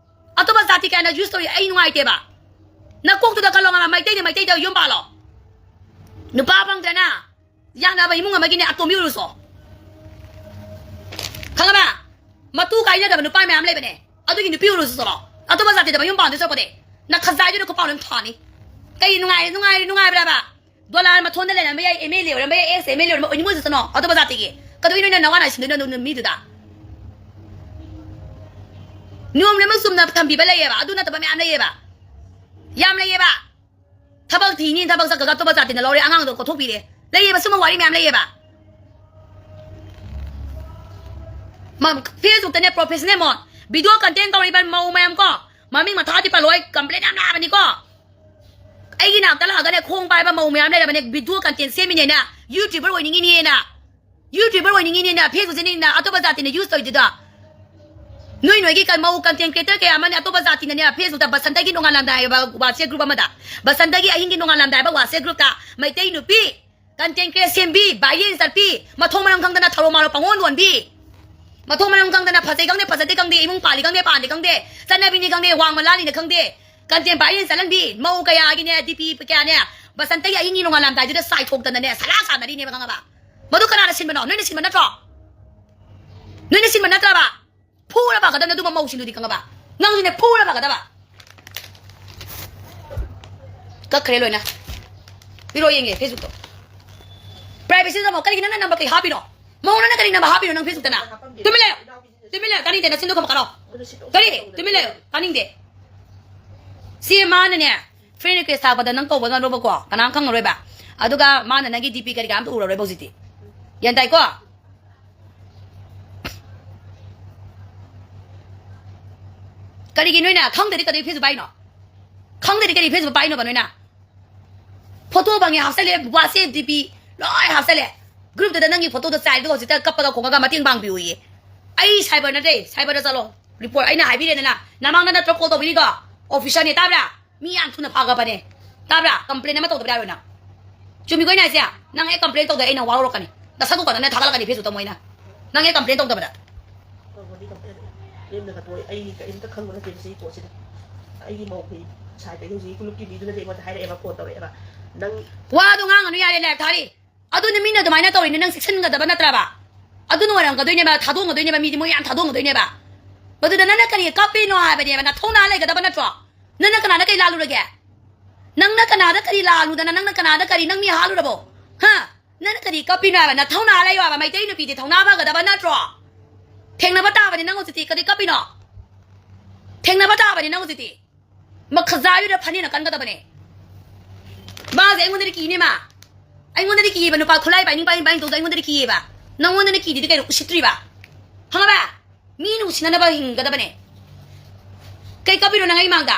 ꯑꯇꯣꯞꯄ ꯖꯥꯇꯤ ꯀꯥꯏꯅ ꯌꯨꯁ ꯇꯧꯔꯤ, ꯑꯩ ꯅꯨꯡꯉꯥꯏꯇꯦꯕ꯫ ꯅꯀꯣꯛꯇꯨꯗ ꯈꯜꯂꯣ, ꯉꯥꯃ ꯃꯩꯇꯩꯗ ꯃꯩꯇꯩꯗ ꯌꯨꯝ ꯄꯥꯜꯂꯣ꯫ ꯅꯨꯄꯥ ꯐꯪꯗ꯭ꯔꯅ ꯌꯥꯅꯕ ꯏꯃꯨꯡ ꯑꯃꯒꯤꯅꯦ ꯑꯇꯣꯝꯕꯤ ꯑꯣꯏꯔꯨꯁꯣ꯫ ꯈꯪꯉꯕ? ꯃꯇꯨ ꯀꯥꯏꯅꯗꯕ ꯅꯨꯄꯥ ꯃꯌꯥꯝ ꯂꯩꯕꯅꯦ꯫ ꯑꯗꯨꯒꯤ ꯅꯨꯄꯤ ꯑꯣꯏꯔꯨꯁꯨ ꯆꯠꯂꯣ꯫ ꯑꯇꯣꯞꯄ ꯖꯥꯇꯤꯗ ꯃꯌꯨꯝ ꯄꯥꯟꯗꯣꯏ ꯁꯔꯨꯛꯄꯨꯗꯤ꯫ ꯅ ꯈꯖꯥꯏꯗꯨꯅ ꯈꯨꯄꯥꯛ ꯑꯗꯨꯝ ꯊꯥꯅꯤ꯫ ꯀꯩ ꯅꯨꯡꯉꯥꯏ-, ꯅꯨꯡꯉꯥꯏ-, ꯅꯨꯡꯉꯥꯏꯕ꯭ꯔꯕ? ꯗꯣꯂꯥꯔ ꯃꯊꯣꯟꯗ ꯂꯩꯔꯝꯕ ꯌꯥꯏ, ꯑꯦꯝ ꯑꯦꯜ ꯑꯦ ꯑꯣꯏꯔꯝꯕ ꯌꯥꯏ, ꯑꯦꯛꯁ ꯑꯦꯝ ꯑꯦꯜ ꯑꯦ ꯑꯣꯏꯔꯝꯕ, ꯑꯣꯏꯅꯤꯡꯕ ꯆꯠꯁꯅꯣ꯫ ꯑꯇꯣꯞꯄ ꯖꯥꯇꯤꯒꯤ꯫ ꯀꯩꯗꯧꯕꯩ ꯅꯣꯏꯅ ꯅꯋꯥ ꯅꯥꯏ ꯁꯤꯟꯗꯣꯏꯅꯣ ꯑꯗꯨ ꯃꯤꯗꯨꯗ? ꯅꯤꯌꯣꯝ ꯑꯃ ꯆꯨꯝꯅ ꯊꯝꯕꯤꯕ ꯂꯩꯌꯦꯕ꯫ ꯑꯗꯨ ꯅꯠꯇꯕ ꯃꯌꯥꯝ ꯂꯩꯌꯦꯕ꯫ ꯌꯥꯝ ꯂꯩꯌꯦꯕ꯫ ꯊꯕꯛ ꯊꯤꯅꯤ, ꯊꯕꯛ ꯆꯠꯈ꯭ꯔꯒ ꯑꯇꯣꯞꯄ ꯖꯥꯇꯤꯅ ꯂꯧꯔꯦ, ꯑꯉꯥꯡꯗꯣ ꯀꯣꯠꯊꯣꯛꯄꯤꯔꯦ꯫ ꯂꯩꯌꯦꯕ, ꯁꯨꯝꯕ ꯋꯥꯔꯤ ꯃꯌꯥꯝ ꯂꯩꯌꯦꯕ꯫ ꯃ-, ꯐꯦꯁꯕꯨꯛꯇꯅꯦ ꯄ꯭ꯔꯣꯐꯦꯁꯅꯦꯜ ꯃꯣꯠ, ꯚꯤꯗꯤꯑꯣ ꯀꯟꯇꯦꯟ ꯇꯧꯔꯤꯕ ꯃꯧ ꯃꯌꯥꯝ ꯀꯣ, ꯃꯃꯤꯡ ꯃꯊꯥꯗꯤ ꯄꯜꯂꯣꯏ, ꯀꯝꯄ꯭ꯂꯦꯟ ꯌꯥꯝ ꯂꯥꯛꯑꯕꯅꯤꯀꯣ꯫ ꯑꯩꯒꯤ ꯅꯥꯛꯇ ꯂꯥꯛꯑꯒꯅꯦ, ꯈꯣꯡ ꯄꯥꯏꯕ ꯃꯧ ꯃꯌꯥꯝ ꯂꯩꯔꯕꯅꯦ, ꯚꯤꯗꯤꯑꯣ ꯀꯟꯇꯦꯟ ꯁꯦꯝꯃꯤꯅꯦꯅ, ꯌꯨꯇ꯭ꯌꯨꯕꯔ ꯑꯣꯏꯅꯤꯡꯉꯤꯅꯦꯅ, ꯌꯨꯇ꯭ꯌꯨꯕꯔ ꯑꯣꯏꯅꯤꯡꯉꯤꯅꯦꯅ, ꯐꯦꯁꯕꯨꯛꯁꯦ ꯅꯪꯅ ꯑꯇꯣꯞꯄ ꯖꯥꯇꯤꯅ ꯌꯨꯁ ꯇꯧꯔꯤꯗꯨꯗ꯫ ꯅꯣꯏ ꯅꯣꯏꯒꯤ ꯀ-, ꯃꯧ ꯀꯟꯇꯦꯟ ꯀ꯭ꯔꯤꯌꯦꯇꯔ ꯀꯌꯥ ꯑꯃꯅꯦ ꯑꯇꯣꯞꯄ ꯖꯥꯇꯤꯅꯅꯦ, ꯐꯦꯁꯕꯨꯛꯇ ꯕꯁꯟꯇꯒꯤ ꯅꯣꯡꯉꯥꯜꯂꯝꯗꯥꯏ ꯍꯥꯏꯕ ꯋꯥꯆꯦꯞ ꯒ꯭ꯔꯨꯞ ꯑꯃꯗ, ꯕꯁꯟꯇꯒꯤ ꯑꯍꯤꯡꯒꯤ ꯅꯣꯡꯉꯥꯜꯂꯝꯗꯥꯏ ꯍꯥꯏꯕ ꯋꯥꯆꯦꯞ ꯒ꯭ꯔꯨꯞꯇ ꯃꯩꯇꯩ ꯅꯨꯄꯤ ꯀꯟꯇꯦꯟ ꯀ꯭ꯔꯤꯌꯦꯠ ꯁꯦꯝꯕꯤ, ꯚꯥꯏꯔꯦꯜ ꯆꯠꯄꯤ, ꯃꯊꯣꯡ ꯃꯔꯝ ꯈꯪꯗꯅ ꯊꯧꯔꯣ ꯃꯥꯔꯣ ꯄꯪꯑꯣꯟ ꯑꯣꯟꯕꯤ, ꯃꯊꯣꯡ ꯃꯔꯝ ꯈꯪꯗꯅ ꯐꯖꯩ ꯈꯪꯗꯦ, ꯐꯖꯗꯦ ꯈꯪꯗꯦ, ꯏꯃꯨꯡ ꯄꯥꯜꯂꯤ ꯈꯪꯗꯦ, ꯄꯥꯟꯗꯦ ꯈꯪꯗꯦ, ꯆꯠꯅꯕꯤꯅꯤ ꯈꯪꯗꯦ, ꯋꯥꯡꯃ ꯂꯥꯜꯂꯤꯅ ꯈꯪꯗꯦ, ꯀꯟꯇꯦꯟ ꯚꯥꯏꯔꯦꯜ ꯆꯠꯍꯟꯕꯤ, ꯃꯧ ꯀꯌꯥꯒꯤꯅꯦ, ꯗꯤ ꯄꯤ ꯀꯌꯥꯅꯦ, ꯕꯁꯟꯇꯒꯤ ꯑꯍꯤꯡꯒꯤ ꯅꯣꯡꯉꯥꯜꯂꯝꯗꯥꯏꯗꯨꯗ ꯆꯥꯏꯊꯣꯛꯇꯅꯅꯦ, ꯁꯂꯥꯛ ꯁꯥꯟꯅꯔꯤꯅꯦꯕ, ꯈꯪꯉꯕ? ꯃꯗꯨ ꯀꯅꯥꯅ ꯁꯤꯟꯕꯅꯣ? ꯅꯣꯏꯅ ꯁꯤꯟꯕ ꯅꯠꯇ꯭ꯔꯣ? ꯅꯣꯏꯅ ꯁꯤꯟꯕ ꯅꯠꯇ꯭ꯔꯕ? ꯐꯨꯔꯕ ꯐꯒꯗꯕꯅꯦ ꯑꯗꯨꯝꯕ ꯃꯧꯁꯤꯡꯗꯨꯗꯤ, ꯈꯪꯉꯕ? ꯅꯪꯁꯨꯅꯦ, ꯐꯨꯔ ꯐꯒꯗꯕ꯫ ꯀꯛꯈ꯭ꯔꯦ ꯂꯣꯏꯅ꯫ ꯄꯤꯔꯛꯑꯣ ꯌꯦꯡꯒꯦ ꯐꯦꯁꯕꯨꯛꯇꯣ꯫ ꯄ꯭ꯔꯥꯏꯚꯦꯁꯤꯗ ꯊꯝꯃꯣ꯫ ꯀꯔꯤꯒꯤ ꯅꯪꯅ ꯅꯝꯕ ꯀꯩ ꯍꯥꯞꯄꯤꯅꯣ? ꯃꯧ ꯅꯪꯅ ꯀꯔꯤ ꯅꯝꯕ ꯍꯥꯞꯄꯤꯅꯣ ꯅꯪ ꯐꯦꯁꯕꯨꯛꯇꯅ? ꯇꯨꯃꯤꯟ ꯂꯩꯌꯣ꯫ ꯇꯨꯃꯤꯟ ꯂꯩꯌꯣ꯫ ꯇꯥꯅꯤꯡꯗꯦ꯫ ꯅꯆꯤꯟꯗꯣ ꯈꯨꯝꯃꯛꯀꯅꯣ꯫ ꯀꯔꯤ? ꯇꯨꯃꯤꯟ ꯂꯩꯌꯣ꯫ ꯇꯥꯅꯤꯡꯗꯦ꯫ ꯁꯤ ꯃꯥꯅꯅꯦ, ꯐ꯭ꯔꯦꯟ ꯔꯤꯀ꯭ꯋꯦꯁ ꯊꯥꯔꯛꯄꯗ ꯅꯪ ꯀꯧꯕ ꯉꯝꯂꯣꯏꯕꯀꯣ꯫ ꯀꯅꯥꯝ ꯈꯪꯉꯔꯣꯏꯕ꯫ ꯑꯗꯨꯒ ꯃꯥꯅ ꯅꯪꯒꯤ ꯗꯤ ꯄꯤ ꯀꯔꯤ ꯀꯔꯥ ꯑꯝꯇ ꯎꯔꯔꯣꯏꯕ ꯍꯧꯖꯤꯛꯇꯤ꯫ ꯒ꯭ꯌꯥꯟ ꯇꯥꯏꯀꯣ? ꯀꯔꯤꯒꯤ ꯅꯣꯏꯅ ꯈꯪꯗ꯭ꯔꯗꯤ ꯀꯔꯤ ꯐꯦꯁꯕꯨꯛ ꯄꯥꯏꯅꯣ? ꯈꯪꯗ꯭ꯔꯗꯤ ꯀꯔꯤ ꯐꯦꯁꯕꯨꯛ ꯄꯥꯏꯅꯣꯕ ꯅꯣꯏꯅ? ꯐꯣꯇꯣ ꯐꯪꯉꯦ ꯍꯥꯞꯆꯜꯂꯦ, ꯋꯥꯆꯦꯞ, ꯗꯤ ꯄꯤ ꯂꯣꯏ ꯍꯥꯞꯆꯜꯂꯦ꯫ ꯒ꯭ꯔꯨꯞꯇꯨꯗ ꯅꯪꯒꯤ ꯐꯣꯇꯣꯗꯣ ꯆꯥꯏꯔꯦ, ꯑꯗꯨꯒ ꯍꯧꯖꯤꯛꯇ ꯀꯞꯄꯒ ꯈꯣꯡꯉꯒ ꯃꯇꯦꯡ ꯄꯥꯡꯕꯤꯌꯨꯌꯦ꯫ ꯑꯩ ꯁꯥꯏꯕꯔ ꯅꯠꯇꯦ, ꯁꯥꯏꯕꯔꯗ ꯆꯠꯂꯣ꯫ ꯔꯤꯄꯣꯔꯠ ꯑꯩꯅ ꯍꯥꯏꯕꯤꯔꯦꯗꯅ, ꯅꯃꯥꯡꯗ ꯅꯠꯇ꯭ꯔꯣ ꯀꯣꯜ ꯇꯧꯕꯤꯔꯤꯗꯣ? ꯑꯣꯐꯤꯁꯔꯅꯦ, ꯇꯥꯕ꯭ꯔꯥ? ꯃꯤ ꯌꯥꯝ ꯊꯨꯅ ꯐꯒꯠꯄꯅꯦ, ꯇꯥꯕ꯭ꯔꯥ? ꯀꯝꯄ꯭ꯂꯦꯟ ꯑꯃ ꯇꯧꯗꯕ ꯌꯥꯔꯣꯏ ꯅꯪ꯫ ꯆꯨꯝꯃꯤꯀꯣ ꯑꯩꯅ ꯍꯥꯏꯁꯦ? ꯅꯪ ꯍꯦꯛ ꯀꯝꯄ꯭ꯂꯦꯟ ꯇꯧꯗꯦ, ꯑꯩꯅ ꯋꯥꯔꯧꯔꯛꯀꯅꯤ꯫ ꯅꯁꯛꯇꯨ ꯀꯟꯅ ꯊꯥꯒꯠꯂꯛꯀꯅꯤ ꯐꯦꯁꯕꯨꯛꯇ ꯃꯣꯏꯅ, ꯅꯪ ꯍꯦꯛ ꯀꯝꯄ꯭ꯂꯦꯟ ꯇꯧꯗꯕꯗ꯫ ꯇꯧꯕꯗꯤ ꯀꯝꯄ꯭ꯂꯦꯟ ꯂꯦꯝꯅ ꯀꯠꯊꯣꯛꯑꯦ꯫ ꯑꯩ ꯀꯔꯤꯝꯇ ꯈꯪꯕ ꯅꯠꯇꯦ ꯁꯤ ꯄꯣꯠꯁꯤꯗ꯫ ꯑꯩꯒꯤ ꯃꯧꯒꯤ ꯁꯥꯏꯠꯇꯒꯤ ꯍꯧꯖꯤꯛ ꯀ꯭ꯂꯨꯞꯀꯤ ꯃꯤꯗꯨꯅꯗꯤ ꯑꯩꯉꯣꯟꯗ ꯍꯥꯏꯔꯛꯑꯦꯕ, ꯐꯣꯟ ꯇꯧꯔꯛꯑꯦꯕ, ꯅꯪ ꯋꯥꯗꯣ ꯉꯥꯡꯒꯅꯨ ꯌꯥꯔꯦ, ꯂꯥꯏꯞ ꯊꯥꯔꯤ꯫ ꯑꯗꯨꯅ ꯃꯤꯅ ꯑꯗꯨꯃꯥꯏꯅ ꯇꯧꯔꯤꯅꯦ, ꯅꯪ ꯆꯦꯛꯁꯤꯟꯒꯗꯕ ꯅꯠꯇ꯭ꯔꯕ? ꯑꯗꯨꯅ ꯑꯣꯏꯔꯝꯒꯗꯣꯏꯅꯦꯕ, ꯊꯥꯗꯣꯛꯑꯝꯒꯗꯣꯏꯅꯦꯕ, ꯃꯤꯗꯤ ꯃꯣꯏ ꯌꯥꯝ ꯊꯥꯗꯣꯛꯑꯝꯒꯗꯣꯏꯅꯦꯕ꯫ ꯃꯗꯨꯗ ꯅꯪꯅ ꯀꯔꯤ ꯀꯞꯄꯤꯅꯣ ꯍꯥꯏꯕꯅꯦꯕ, ꯅꯊꯧꯅꯥ ꯂꯩꯒꯗꯕ ꯅꯠꯇ꯭ꯔꯣ? ꯅꯪꯅ ꯀꯅꯥꯅ ꯀꯩ ꯂꯥꯜꯂꯨꯔꯒꯦ? ꯅꯪꯅ ꯀꯅꯥꯗ ꯀꯔꯤ ꯂꯥꯜꯂꯨꯗꯅ, ꯅꯪꯅ ꯀꯅꯥꯗ ꯀꯔꯤ, ꯅꯪ ꯃꯤ ꯍꯥꯠꯂꯨꯔꯕꯣ? ꯍꯥ? ꯅꯪꯅ ꯀꯔꯤ ꯀꯞꯄꯤꯅꯣ ꯍꯥꯏꯕ? ꯅꯊꯧꯅꯥ ꯂꯩꯌꯣ ꯍꯥꯏꯕ, ꯃꯩꯇꯩ ꯅꯨꯄꯤꯗꯤ ꯊꯧꯅꯥ ꯐꯒꯗꯕ ꯅꯠꯇ꯭ꯔꯣ? ꯊꯦꯡꯅꯕ ꯇꯥꯕꯅꯤ ꯅꯪ ꯍꯧꯖꯤꯛꯇꯤ, ꯀꯔꯤ ꯀꯞꯄꯤꯅꯣ? ꯊꯦꯡꯅꯕ ꯇꯥꯕꯅꯤ ꯅꯪ ꯍꯧꯖꯤꯛꯇꯤ꯫ ꯃꯈꯖꯥꯏꯗꯨꯗ ꯐꯅꯦꯛꯅ ꯀꯟꯒꯗꯕꯅꯦ꯫ ꯃꯥꯁꯦ ꯑꯩꯉꯣꯟꯗꯗꯤ ꯀꯤꯅꯦ ꯃꯥ꯫ ꯑꯩꯉꯣꯟꯗꯗꯤ ꯀꯤꯌꯦꯕ, ꯅꯨꯄꯥ ꯈꯨꯠꯂꯥꯏ ꯄꯥꯏꯅꯤꯡ ꯄꯥꯏꯅꯤꯡ ꯄꯥꯏꯅꯤꯡ ꯇꯧꯗ ꯑꯩꯉꯣꯟꯗꯗꯤ ꯀꯤꯌꯦꯕ꯫ ꯅꯪꯉꯣꯟꯗꯅ ꯀꯤꯗꯗꯤ ꯀꯩꯅꯣ, ꯎꯁꯤꯠꯇ꯭ꯔꯤꯕ? ꯈꯪꯉꯕ? ꯃꯤ ꯅꯨꯡꯁꯤꯅꯅꯕ ꯍꯤꯡꯒꯗꯕꯅꯦ꯫ ꯀꯩ ꯀꯞꯄꯤꯅꯣ ꯅꯪ ꯑꯩ ꯃꯥꯡꯗ?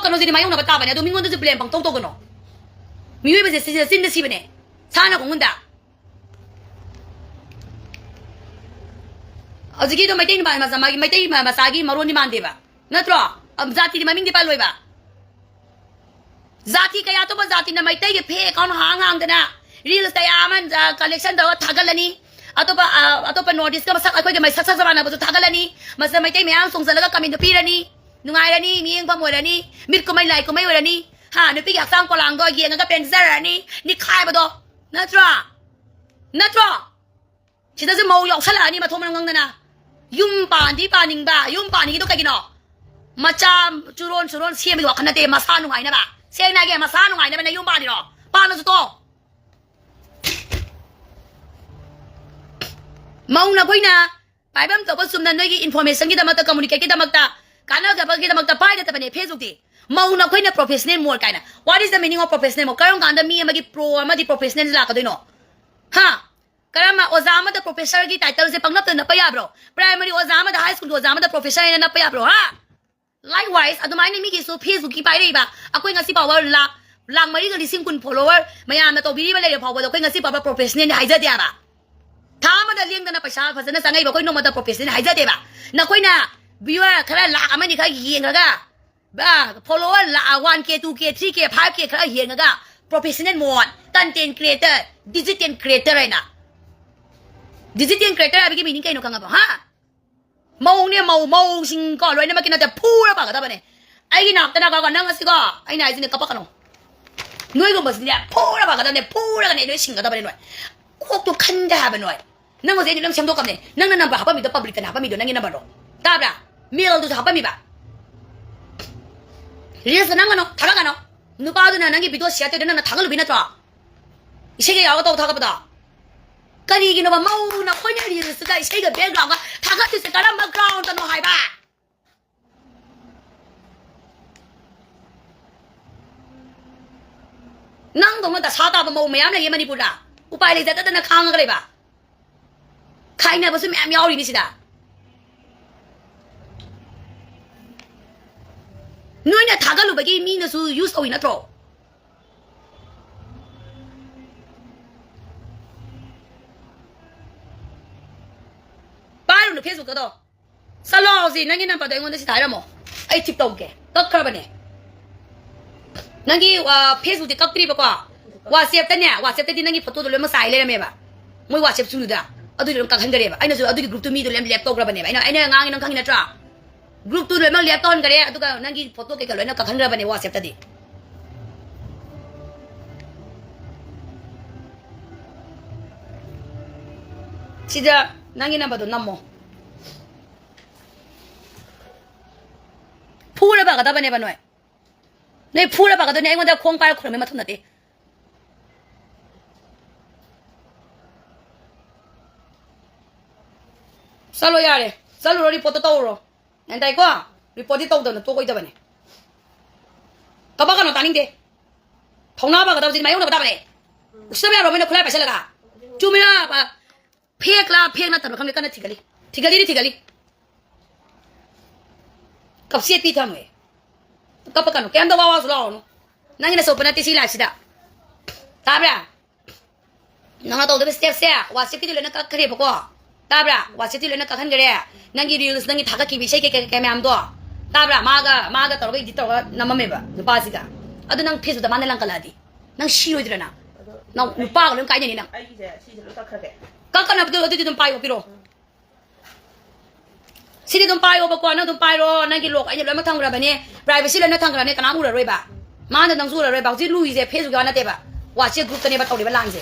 ꯀꯩꯅꯣꯁꯤꯗꯤ ꯃꯥꯌꯣꯛꯅꯕ ꯇꯥꯕꯅꯦ, ꯑꯗꯣ ꯃꯤꯉꯣꯟꯗꯁꯨ ꯕ꯭ꯂꯦꯝ ꯄꯪꯇꯧ ꯇꯧꯒꯅꯣ꯫ ꯃꯤꯑꯣꯏꯕꯁꯦ ꯁꯤꯁꯦ ꯆꯤꯟꯗ ꯁꯤꯕꯅꯦ, ꯁꯥꯅ ꯈꯣꯡꯒꯨꯟꯗ꯫ ꯍꯧꯖꯤꯛꯀꯤꯗꯣ ꯃꯩꯇꯩ ꯃꯆꯥ, ꯃꯥꯒꯤ ꯃꯩꯇꯩ ꯃꯆꯥꯒꯤ ꯃꯔꯣꯟꯗꯤ ꯃꯥꯟꯗꯦꯕ, ꯅꯠꯇ꯭ꯔꯣ? ꯖꯥꯇꯤꯗꯤ ꯃꯃꯤꯡꯗꯤ ꯄꯜꯂꯣꯏꯕ꯫ ꯖꯥꯇꯤ ꯀꯌꯥ, ꯑꯇꯣꯞꯄ ꯖꯥꯇꯤꯅ ꯃꯩꯇꯩꯒꯤ ꯐꯦꯛ ꯑꯦꯀꯥꯎꯟ ꯍꯥꯡ ꯍꯥꯡꯗꯅ ꯔꯤꯜꯁ ꯀꯌꯥ ꯑꯃ ꯀꯂꯦꯛꯁꯟ ꯇꯧꯔꯒ ꯊꯥꯒꯠꯂꯅꯤ꯫ ꯑꯇꯣꯞꯄ, ꯑ, ꯑꯇꯣꯞꯄ ꯅꯣꯔꯠ ꯏꯁꯀ ꯃꯁꯛ, ꯑꯩꯈꯣꯏꯒ ꯃꯁꯛ ꯁꯛ ꯃꯥꯟꯅꯕꯁꯨ ꯊꯥꯒꯠꯂꯅꯤ꯫ ꯃꯁꯤꯗ ꯃꯩꯇꯩ ꯃꯌꯥꯝ ꯆꯣꯡꯁꯤꯜꯂꯒ ꯀꯃꯦꯟꯗꯣ ꯄꯤꯔꯅꯤ, ꯅꯨꯡꯉꯥꯏꯔꯅꯤ, ꯃꯤꯠꯌꯦꯡꯐꯝ ꯑꯣꯏꯔꯅꯤ, ꯃꯤꯠ ꯀꯨꯝꯍꯩ ꯂꯥꯏ ꯀꯨꯝꯍꯩ ꯑꯣꯏꯔꯅꯤ꯫ ꯍꯥ, ꯅꯨꯄꯤꯒꯤ ꯍꯛꯆꯥꯡ ꯄꯣꯂꯥꯡꯗꯣ ꯌꯦꯡꯉꯒ ꯄꯦꯟꯖꯔꯅꯤ, ꯅꯤꯈꯥꯏꯕꯗꯣ꯫ ꯅꯠꯇ꯭ꯔꯣ? ꯅꯠꯇ꯭ꯔꯣ? ꯁꯤꯗꯁꯨ ꯃꯧ ꯌꯥꯎꯁꯜꯂꯛꯑꯅꯤ ꯃꯊꯣꯡ ꯃꯔꯝ ꯈꯪꯗꯅ꯫ ꯌꯨꯝ ꯄꯥꯟꯗꯤ ꯄꯥꯅꯤꯡꯕ, ꯌꯨꯝ ꯄꯥꯅꯤꯡꯉꯤꯗꯣ ꯀꯩꯒꯤꯅꯣ? ꯃꯆꯥ ꯆꯨꯔꯣꯟ ꯆꯨꯔꯣꯟ ꯁꯦꯝꯕꯒꯤ ꯋꯥꯈꯜ ꯅꯠꯇꯦ, ꯃꯁꯥ ꯅꯨꯡꯉꯥꯏꯅꯕ꯫ ꯁꯦꯡꯅ ꯍꯥꯏꯒꯦ, ꯃꯁꯥ ꯅꯨꯡꯉꯥꯏꯅꯕꯅ ꯌꯨꯝ ꯄꯥꯜꯂꯤꯔꯣ? ꯄꯥꯜꯂꯁꯨ ꯇꯣ꯫ ꯃꯧꯅ ꯑꯩꯈꯣꯏꯅ ꯄꯥꯏꯐꯝ ꯊꯣꯛꯄ ꯆꯨꯝꯅ ꯅꯣꯏꯒꯤ ꯏꯟꯐꯣꯔꯃꯦꯁꯟꯒꯤꯗꯃꯛꯇ, ꯀꯝꯃꯨꯅꯤꯀꯦꯠꯀꯤꯗꯃꯛꯇ, ꯀꯥꯟꯅꯖꯕꯒꯤꯗꯃꯛꯇ ꯄꯥꯏꯒꯗꯕꯅꯦ ꯐꯦꯁꯕꯨꯛꯇꯤ꯫ ꯃꯧꯅ ꯑꯩꯈꯣꯏꯅ ꯄ꯭ꯔꯣꯐꯦꯁꯅꯦꯜ ꯃꯣꯠ ꯀꯥꯏꯅ꯫ What is the meaning of professional mode? ꯀꯔꯝ ꯀꯥꯟꯗ ꯃꯤ ꯑꯃꯒꯤ ꯄ꯭ꯔꯣ ꯑꯃꯗꯤ ꯄ꯭ꯔꯣꯐꯦꯁꯅꯦꯜ ꯂꯥꯛꯀꯗꯣꯏꯅꯣ? ꯍꯥ? ꯀꯔꯝꯕ ꯑꯣꯖꯥ ꯑꯃꯗ ꯄ꯭ꯔꯣꯐꯦꯁꯔꯒꯤ ꯇꯥꯏꯇꯜꯁꯦ ꯄꯪꯅꯞꯇ ꯅꯞꯄ ꯌꯥꯕ꯭ꯔꯣ? ꯄ꯭ꯔꯥꯏꯃꯔꯤ ꯑꯣꯖꯥ ꯑꯃꯗ, ꯍꯥꯏ ꯁ꯭ꯀꯨꯜꯒꯤ ꯑꯣꯖꯥ ꯑꯃꯗ ꯄ꯭ꯔꯣꯐꯦꯁꯔ ꯍꯥꯏꯅ ꯅꯞꯄ ꯌꯥꯕ꯭ꯔꯣ? ꯍꯥ? Likewise, ꯑꯗꯨꯃꯥꯏꯅ ꯃꯤꯒꯤꯁꯨ ꯐꯦꯁꯕꯨꯛꯀꯤ ꯄꯥꯏꯔꯛꯏꯕ, ꯑꯩꯈꯣꯏ ꯉꯁꯤ ꯐꯥꯎꯕ ꯂꯥꯛ, ꯂꯥꯛ ꯃꯔꯤꯒ ꯂꯤꯁꯤꯡ ꯀꯨꯟ ꯐꯣꯂꯣꯋꯔ ꯃꯌꯥꯝꯅ ꯇꯧꯕꯤꯔꯤꯕ ꯂꯩꯔ ꯐꯥꯎꯕꯗ ꯑꯩꯈꯣꯏ ꯉꯁꯤ ꯐꯥꯎꯕ ꯄ꯭ꯔꯣꯐꯦꯁꯅꯦꯜꯅꯤ ꯍꯥꯏꯖꯗꯦ ꯍꯥꯏꯕ꯫ ꯊꯥ ꯑꯃꯗ ꯂꯦꯡꯗꯅ ꯄꯩꯁꯥ ꯐꯖꯅ ꯆꯪꯉꯛꯏꯕ ꯑꯩꯈꯣꯏ ꯅꯣꯡꯃꯇ ꯄ꯭ꯔꯣꯐꯦꯁꯅꯦꯜꯅꯤ ꯍꯥꯏꯖꯗꯦꯕ꯫ ꯅꯈꯣꯏꯅ ꯚ꯭ꯌꯨꯋꯔ ꯈꯔ ꯂꯥꯛ ꯑꯃꯅꯤ ꯈꯔ ꯌꯦꯡꯉꯒ, ꯐꯣꯂꯣꯋꯔ ꯂꯥꯛ ꯋꯥꯟ ꯀꯦ, ꯇꯨ ꯀꯦ, ꯊ꯭ꯔꯤ ꯀꯦ, ꯐꯥꯏꯚ ꯀꯦ ꯈꯔ ꯌꯦꯡꯉꯒ ꯄ꯭ꯔꯣꯐꯦꯁꯅꯦꯜ ꯃꯣꯟ, ꯀꯟꯇꯦꯟ ꯀ꯭ꯔꯤꯌꯦꯇꯔ, ꯗꯤꯖꯤꯇꯦꯜ ꯀ꯭ꯔꯤꯌꯦꯇꯔ ꯍꯥꯏꯅ꯫ ꯗꯤꯖꯤꯇꯦꯜ ꯀ꯭ꯔꯤꯌꯦꯇꯔ ꯍꯥꯏꯕꯒꯤ ꯃꯤꯅꯤꯡ ꯀꯩꯅꯣ ꯈꯪꯉꯕꯣ? ꯍꯥ? ꯃꯧꯅꯦ, ꯃꯧ, ꯃꯧꯁꯤꯡ ꯀꯣ, ꯂꯣꯏꯅꯃꯛꯀꯤ ꯅꯠꯇꯦ, ꯐꯨꯔ ꯐꯒꯗꯕꯅꯦ꯫ ꯑꯩꯒꯤ ꯅꯥꯛꯇ ꯅꯥꯀꯣ, ꯅꯪ ꯑꯁꯤꯀꯣ, ꯑꯩꯅ ꯍꯥꯏꯁꯤꯅꯦ, ꯀꯞꯄꯛꯀꯅꯣ꯫ ꯅꯣꯏꯒꯨꯝꯕꯁꯤꯅꯦ, ꯐꯨꯔ ꯐꯒꯗꯕꯅꯦ, ꯐꯨꯔꯒꯅꯦ, ꯅꯣꯏ ꯁꯤꯡꯒꯗꯕꯅꯦ ꯅꯣꯏ꯫ ꯀꯣꯛꯇꯣ ꯈꯟꯗꯦ ꯍꯥꯏꯕ ꯅꯣꯏ꯫ ꯅꯪ ꯍꯧꯖꯤꯛ ꯑꯩꯅ ꯅꯪ ꯁꯦꯝꯗꯣꯛꯀꯝꯅꯦ꯫ ꯅꯪꯅ ꯅꯝꯕꯔ ꯍꯥꯞꯄꯝꯃꯤꯗꯣ ꯄꯕ꯭ꯂꯤꯛꯇꯅ ꯍꯥꯞꯄꯝꯃꯤꯗꯣ, ꯅꯪꯒꯤ ꯅꯝꯕꯔꯗꯣ꯫ ꯇꯥꯕ꯭ꯔꯥ? ꯃꯦꯜꯗꯨꯁꯨ ꯍꯥꯞꯄꯝꯃꯤꯕ꯫ ꯔꯤꯜꯁꯇ ꯅꯝꯒꯅꯣ, ꯊꯥꯒꯠꯀꯅꯣ꯫ ꯅꯨꯄꯥꯗꯨꯅ ꯅꯪꯒꯤ ꯚꯤꯗꯤꯑꯣ ꯁꯤꯌꯔ ꯇꯧꯔꯤꯗꯣ ꯅꯪꯅ ꯊꯥꯒꯠꯂꯨꯕꯤ ꯅꯠꯇ꯭ꯔꯣ? ꯏꯁꯩꯒ ꯌꯥꯎꯔꯒ ꯇꯧ ꯊꯥꯒꯠꯄꯗꯣ꯫ ꯀꯔꯤꯒꯤꯅꯣꯕ ꯃꯧꯅ ꯑꯩꯈꯣꯏꯅ ꯔꯤꯜꯁꯇꯨꯗ ꯏꯁꯩꯒ ꯕꯦꯛꯒ꯭ꯔꯥꯎꯟꯒ ꯊꯥꯒꯠꯇꯣꯏꯁꯦ ꯀꯔꯝꯕ ꯒ꯭ꯔꯥꯎꯟꯗꯅꯣ ꯍꯥꯏꯕ? ꯅꯪꯗꯧꯅ ꯗꯁꯥ ꯇꯥꯕ ꯃꯧ ꯃꯌꯥꯝ ꯂꯩꯌꯦ ꯃꯅꯤꯄꯨꯔꯗ꯫ ꯎꯄꯥꯏ ꯂꯩꯖꯗꯗꯅ ꯈꯥꯡꯉꯒ ꯂꯩꯕ꯫ ꯈꯥꯏꯅꯕꯁꯨ ꯃꯌꯥꯝ ꯌꯥꯎꯔꯤꯅꯤ ꯁꯤꯗ꯫ ꯅꯣꯏꯅ ꯊꯥꯒꯠꯂꯨꯕꯒꯤ ꯃꯤꯅꯁꯨ use ꯇꯧꯏ ꯅꯠꯇ꯭ꯔꯣ? ꯄꯥꯏꯔꯨꯅꯨ Facebook ꯀꯗꯣ꯫ ꯆꯠꯂꯣ ꯍꯧꯖꯤꯛ, ꯅꯪꯒꯤ number ꯗꯣ ꯑꯩꯉꯣꯟꯗ ꯁꯤꯗ ꯍꯥꯏꯔꯝꯃꯣ꯫ ꯑꯩ ꯊꯤꯞ ꯇꯧꯒꯦ꯫ ꯀꯛꯈ꯭ꯔꯕꯅꯦ꯫ ꯅꯪꯒꯤ, ꯑ, Facebook ꯇꯤ ꯀꯛꯇ꯭ꯔꯤꯕꯀꯣ? WhatsApp ꯇꯅꯦ, WhatsApp ꯇꯗꯤ ꯅꯪꯒꯤ photo ꯗꯣ ꯂꯣꯏꯅꯃꯛ ꯆꯥꯏ ꯂꯩꯔꯝꯃꯦꯕ꯫ ꯃꯣꯏ WhatsApp ꯁꯤꯡꯗꯨꯗ꯫ ꯑꯗꯨꯗꯤ ꯂꯣꯏꯅ ꯀꯛꯍꯟꯈ꯭ꯔꯦꯕ꯫ ꯑꯩꯅꯁꯨ ꯑꯗꯨꯒꯤ group ꯇꯨ ꯃꯤꯗꯣ ꯂꯣꯏꯅ left ꯇꯧꯈ꯭ꯔꯕꯅꯦꯕ꯫ ꯑꯩꯅ, ꯑꯩꯅ ꯉꯥꯡꯉꯤ ꯅꯪ ꯈꯪꯉꯤ ꯅꯠꯇ꯭ꯔꯥ? Group ꯇꯨ ꯂꯣꯏꯅꯃꯛ left ꯇꯧꯍꯟꯈ꯭ꯔꯦ, ꯑꯗꯨꯒ ꯅꯪꯒꯤ photo ꯀꯩꯀꯥ ꯂꯣꯏꯅ ꯀꯛꯍꯟꯈ꯭ꯔꯕꯅꯦ WhatsApp ꯇꯗꯤ꯫ ꯁꯤꯗ ꯅꯪꯒꯤ number ꯗꯣ ꯅꯝꯃꯣ꯫ ꯐꯨꯔ ꯐꯒꯗꯕꯅꯦꯕ ꯅꯣꯏ꯫ ꯅꯣꯏ ꯐꯨꯔ ꯐꯒꯗꯕꯅꯦ, ꯑꯩꯉꯣꯟꯗ ꯈꯣꯡ ꯄꯥꯏꯔ ꯈꯨꯔꯨꯝꯕꯩ ꯃꯊꯧ ꯅꯠꯇꯦ꯫ ꯆꯠꯂꯣ ꯌꯥꯔꯦ, ꯆꯠꯂꯨꯔꯣ, report ꯇꯣ ꯇꯧꯔꯨꯔꯣ꯫ ꯒ꯭ꯌꯥꯟ ꯇꯥꯏꯀꯣ? Report ꯇꯤ ꯇꯧꯗꯅ ꯇꯣꯛꯑꯣꯏꯗꯕꯅꯦ꯫ ꯀꯕꯛ ꯀꯅꯣ ꯇꯥꯅꯤꯡꯗꯦ꯫ ꯊꯧꯅꯥ ꯐꯒꯗꯕꯁꯤꯗꯤ ꯃꯥꯌꯣꯛꯅꯕ ꯇꯥꯕꯅꯦ꯫ ꯎꯁꯤꯠꯇꯕ ꯌꯥꯔꯣꯏ ꯃꯣꯏꯅ ꯈꯨꯠꯂꯥꯏ ꯄꯥꯏꯁꯜꯂꯒ꯫ ꯆꯨꯝꯃꯤꯔꯥ? ꯐꯦꯛꯂꯥ ꯐꯦꯛ ꯅꯠꯇꯕ꯭ꯔꯥ ꯈꯪꯗꯦ, ꯀꯟꯅ ꯊꯤꯒꯠꯂꯤ꯫ ꯊꯤꯒꯠꯂꯤꯅꯤ ꯊꯤꯒꯠꯂꯤ꯫ ꯀꯞꯁꯦꯠꯄꯤ ꯊꯝꯃꯦ꯫ ꯀꯞꯄ ꯀꯅꯨ, ꯀꯩꯝꯇ ꯋꯥ ꯋꯥꯁꯨ ꯂꯥꯎꯔꯅꯨ꯫ ꯅꯪꯒꯤ ꯅꯁꯣꯛꯄ ꯅꯠꯇꯦ ꯁꯤ live ꯁꯤꯗ꯫ ꯇꯥꯕ꯭ꯔꯥ? ꯅꯪꯅ ꯇꯧꯗꯕ step ꯁꯦ WhatsApp ꯀꯤꯗꯤ ꯂꯣꯏꯅ ꯀꯛꯈ꯭ꯔꯦꯕꯀꯣ꯫ ꯇꯥꯕ꯭ꯔꯥ? WhatsApp ꯇꯤ ꯂꯣꯏꯅ ꯀꯛꯍꯟꯈ꯭ꯔꯦ꯫ ꯅꯪꯒꯤ reels, ꯅꯪꯒꯤ ꯊꯥꯒꯠꯈꯤꯕ ꯏꯁꯩ ꯀꯩ, ꯀꯩ, ꯀꯩ ꯃꯌꯥꯝꯗꯣ꯫ ꯇꯥꯕ꯭ꯔꯥ? ꯃꯥꯒ, ꯃꯥꯒ ꯇꯧꯔꯒ edit ꯇꯧꯔꯒ ꯅꯝꯃꯝꯃꯦꯕ ꯅꯨꯄꯥꯁꯤꯒ꯫ ꯑꯗꯨ ꯅꯪ Facebook ꯇ ꯃꯥꯅ ꯂꯪꯈꯠꯂꯛꯑꯗꯤ? ꯅꯪ ꯁꯤꯔꯣꯏꯗ꯭ꯔꯥ ꯅꯪ? ꯅꯪ ꯅꯨꯄꯥꯒ ꯂꯣꯏ ꯀꯥꯏꯅꯅꯤ ꯅꯪ꯫ ꯑꯩꯒꯤꯁꯦ ꯁꯤꯁꯦ ꯂꯣꯏ ꯀꯛꯈ꯭ꯔꯒꯦ꯫ ꯀꯛꯀꯅꯕꯗꯣ ꯑꯗꯨꯗꯤ ꯑꯗꯨꯝ ꯄꯥꯏꯌꯣ, ꯄꯤꯔꯛꯑꯣ꯫ ꯁꯤꯗꯤ ꯑꯗꯨꯝ ꯄꯥꯏꯌꯣꯕꯀꯣ, ꯅꯪ ꯑꯗꯨꯝ ꯄꯥꯏꯔꯣ, ꯅꯪꯒꯤ lock ꯑꯩꯅ ꯂꯣꯏꯅꯃꯛ ꯊꯝꯈ꯭ꯔꯕꯅꯦ, privacy ꯂꯣꯏꯅ ꯊꯝꯈ꯭ꯔꯕꯅꯦ, ꯀꯅꯥꯝ ꯎꯔꯔꯣꯏꯕ꯫ ꯃꯥꯅ ꯅꯪꯁꯨ ꯎꯔꯔꯣꯏꯕ꯫ ꯍꯧꯖꯤꯛ ꯂꯨꯔꯤꯁꯦ Facebook ꯀꯤ ꯋꯥ ꯅꯠꯇꯦꯕ, WhatsApp group ꯇꯅꯦꯕ ꯇꯧꯔꯤꯕ ꯂꯥꯟꯁꯦ꯫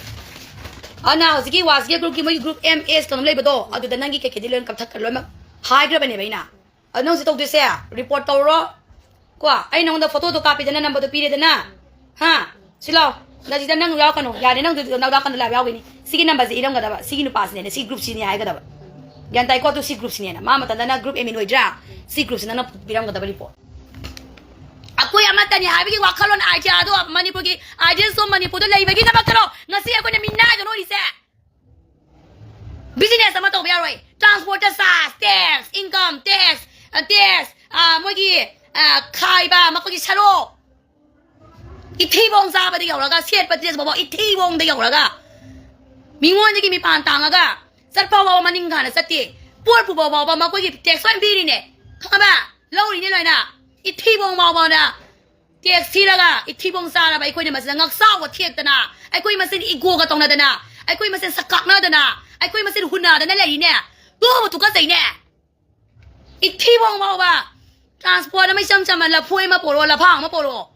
ꯑꯗꯨꯅ ꯍꯧꯖꯤꯛꯀꯤ WhatsApp group ꯀꯤ ꯃꯣꯏꯒꯤ group M S ꯀꯩꯅꯣꯝ ꯂꯩꯕꯗꯣ, ꯑꯗꯨꯗ ꯅꯪꯒꯤ ꯀꯩꯀꯩꯗꯤ ꯂꯣꯏꯅ ꯀꯛꯊꯠꯈ꯭ꯔ ꯂꯣꯏꯅꯃꯛ ꯍꯥꯏꯈ꯭ꯔꯕꯅꯦꯕ ꯑꯩꯅ꯫ ꯑꯗꯨ ꯅꯪ ꯍꯧꯖꯤꯛ ꯇꯧꯗꯣꯏꯁꯦ, report ꯇꯧꯔꯣ꯫ ꯀꯣ, ꯑꯩ ꯅꯉꯣꯟꯗ photo ꯗꯣ ꯀꯥꯞꯄꯤꯗꯅ, number ꯗꯣ ꯄꯤꯔꯦꯗꯅ꯫ ꯍꯥ? ꯁꯤ ꯂꯥꯎ꯫ ꯅ ꯁꯤꯗ ꯅꯪ ꯌꯥꯎꯔꯛꯀꯅꯨ꯫ ꯌꯥꯔꯦ, ꯅꯪ ꯌꯥꯎꯔꯛꯀꯅꯨ, live ꯌꯥꯎꯈꯤꯅꯤ꯫ ꯁꯤꯒꯤ number ꯁꯦ ꯏꯔꯝꯒꯗꯕ, ꯁꯤꯒꯤ ꯅꯨꯄꯥꯁꯤꯅꯦꯅ, ꯁꯤ group ꯁꯤꯅꯤ ꯍꯥꯏꯒꯗꯕ꯫ ꯒ꯭ꯌꯥꯟ ꯇꯥꯏꯀꯣ? ꯑꯗꯨ ꯁꯤ group ꯁꯤꯅꯦꯅ꯫ ꯃꯥ ꯃꯇꯝꯗ ꯅꯪ group admin ꯑꯣꯏꯗ꯭ꯔꯥ? ꯁꯤ group ꯁꯤ ꯅꯪꯅ ꯄꯤꯔꯝꯒꯗꯕ report꯫ ꯑꯩꯈꯣꯏ ꯑꯃꯠꯇꯅꯤ ꯍꯥꯏꯕꯒꯤ ꯋꯥꯈꯜꯂꯣꯟ idea ꯗꯣ ꯃꯅꯤꯄꯨꯔꯒꯤ ideas ꯇꯣ ꯃꯅꯤꯄꯨꯔꯗ ꯂꯩꯕꯒꯤꯗꯃꯛꯇꯔꯣ ꯉꯁꯤ ꯑꯩꯈꯣꯏꯅ ꯃꯤꯅꯥꯏꯗ ꯅꯣꯏꯔꯤꯁꯦ? Business ꯑꯃ ꯇꯧꯕ ꯌꯥꯔꯣꯏ꯫ Transport charge, tax, income tax, ꯑ, tax, ꯑ, ꯃꯣꯏꯒꯤ ꯑ, ꯈꯥꯏꯕ, ꯃꯈꯣꯏꯒꯤ ꯁꯔꯨ, ꯏꯊꯤꯕꯣꯡ ꯆꯥꯕꯗ ꯌꯧꯔꯒ, ꯁꯦꯠꯄ ꯗ꯭ꯔꯦꯁ ꯐꯥꯎꯕ ꯏꯊꯤꯕꯣꯡꯗ ꯌꯧꯔꯒ, ꯃꯤꯉꯣꯟꯗꯒꯤ ꯃꯤꯄꯥꯟ ꯇꯥꯡꯉꯒ ꯆꯠꯄ ꯐꯥꯎꯕ ꯃꯅꯤꯡ ꯍꯥꯟꯅ ꯆꯠꯇꯦ꯫ ꯄꯣꯠ ꯄꯨꯕ ꯐꯥꯎꯕ ꯃꯈꯣꯏꯒꯤ ꯇꯦꯛꯁ ꯂꯣꯏ ꯄꯤꯔꯤꯅꯦ, ꯈꯪꯉꯕ? ꯂꯧꯔꯤꯅꯦ ꯂꯣꯏꯅ꯫ ꯏꯊꯤꯕꯣꯡ ꯐꯥꯎꯕꯅ ꯇꯦꯛꯁ ꯊꯤꯔꯒ, ꯏꯊꯤꯕꯣꯡ ꯆꯥꯔꯕ ꯑꯩꯈꯣꯏꯅ ꯃꯁꯤꯗ ꯉꯛꯆꯥꯎꯕ ꯊꯦꯛꯇꯅ, ꯑꯩꯈꯣꯏ ꯃꯁꯦꯟ ꯏꯒꯣꯒ ꯇꯧꯅꯗꯅ, ꯑꯩꯈꯣꯏ ꯃꯁꯦꯟ ꯁꯛꯀꯥꯛꯅꯗꯅ, ꯑꯩꯈꯣꯏ ꯃꯁꯦꯟ ꯍꯨꯟꯅꯗꯅ ꯂꯩꯔꯤꯅꯦ꯫ ꯇꯨꯕꯨ ꯇꯨꯀꯠꯆꯩꯅꯦ꯫ ꯏꯊꯤꯕꯣꯡ ꯐꯥꯎꯕ ꯇ꯭ꯔꯥꯟꯁꯄꯣꯔꯠ ꯑꯃ ꯏꯆꯝ ꯆꯝꯕ ꯂꯐꯣꯏ ꯑꯃ ꯄꯣꯔꯛꯑꯣ, ꯂꯐꯥꯡ ꯑꯃ ꯄꯣꯔꯛꯑꯣ,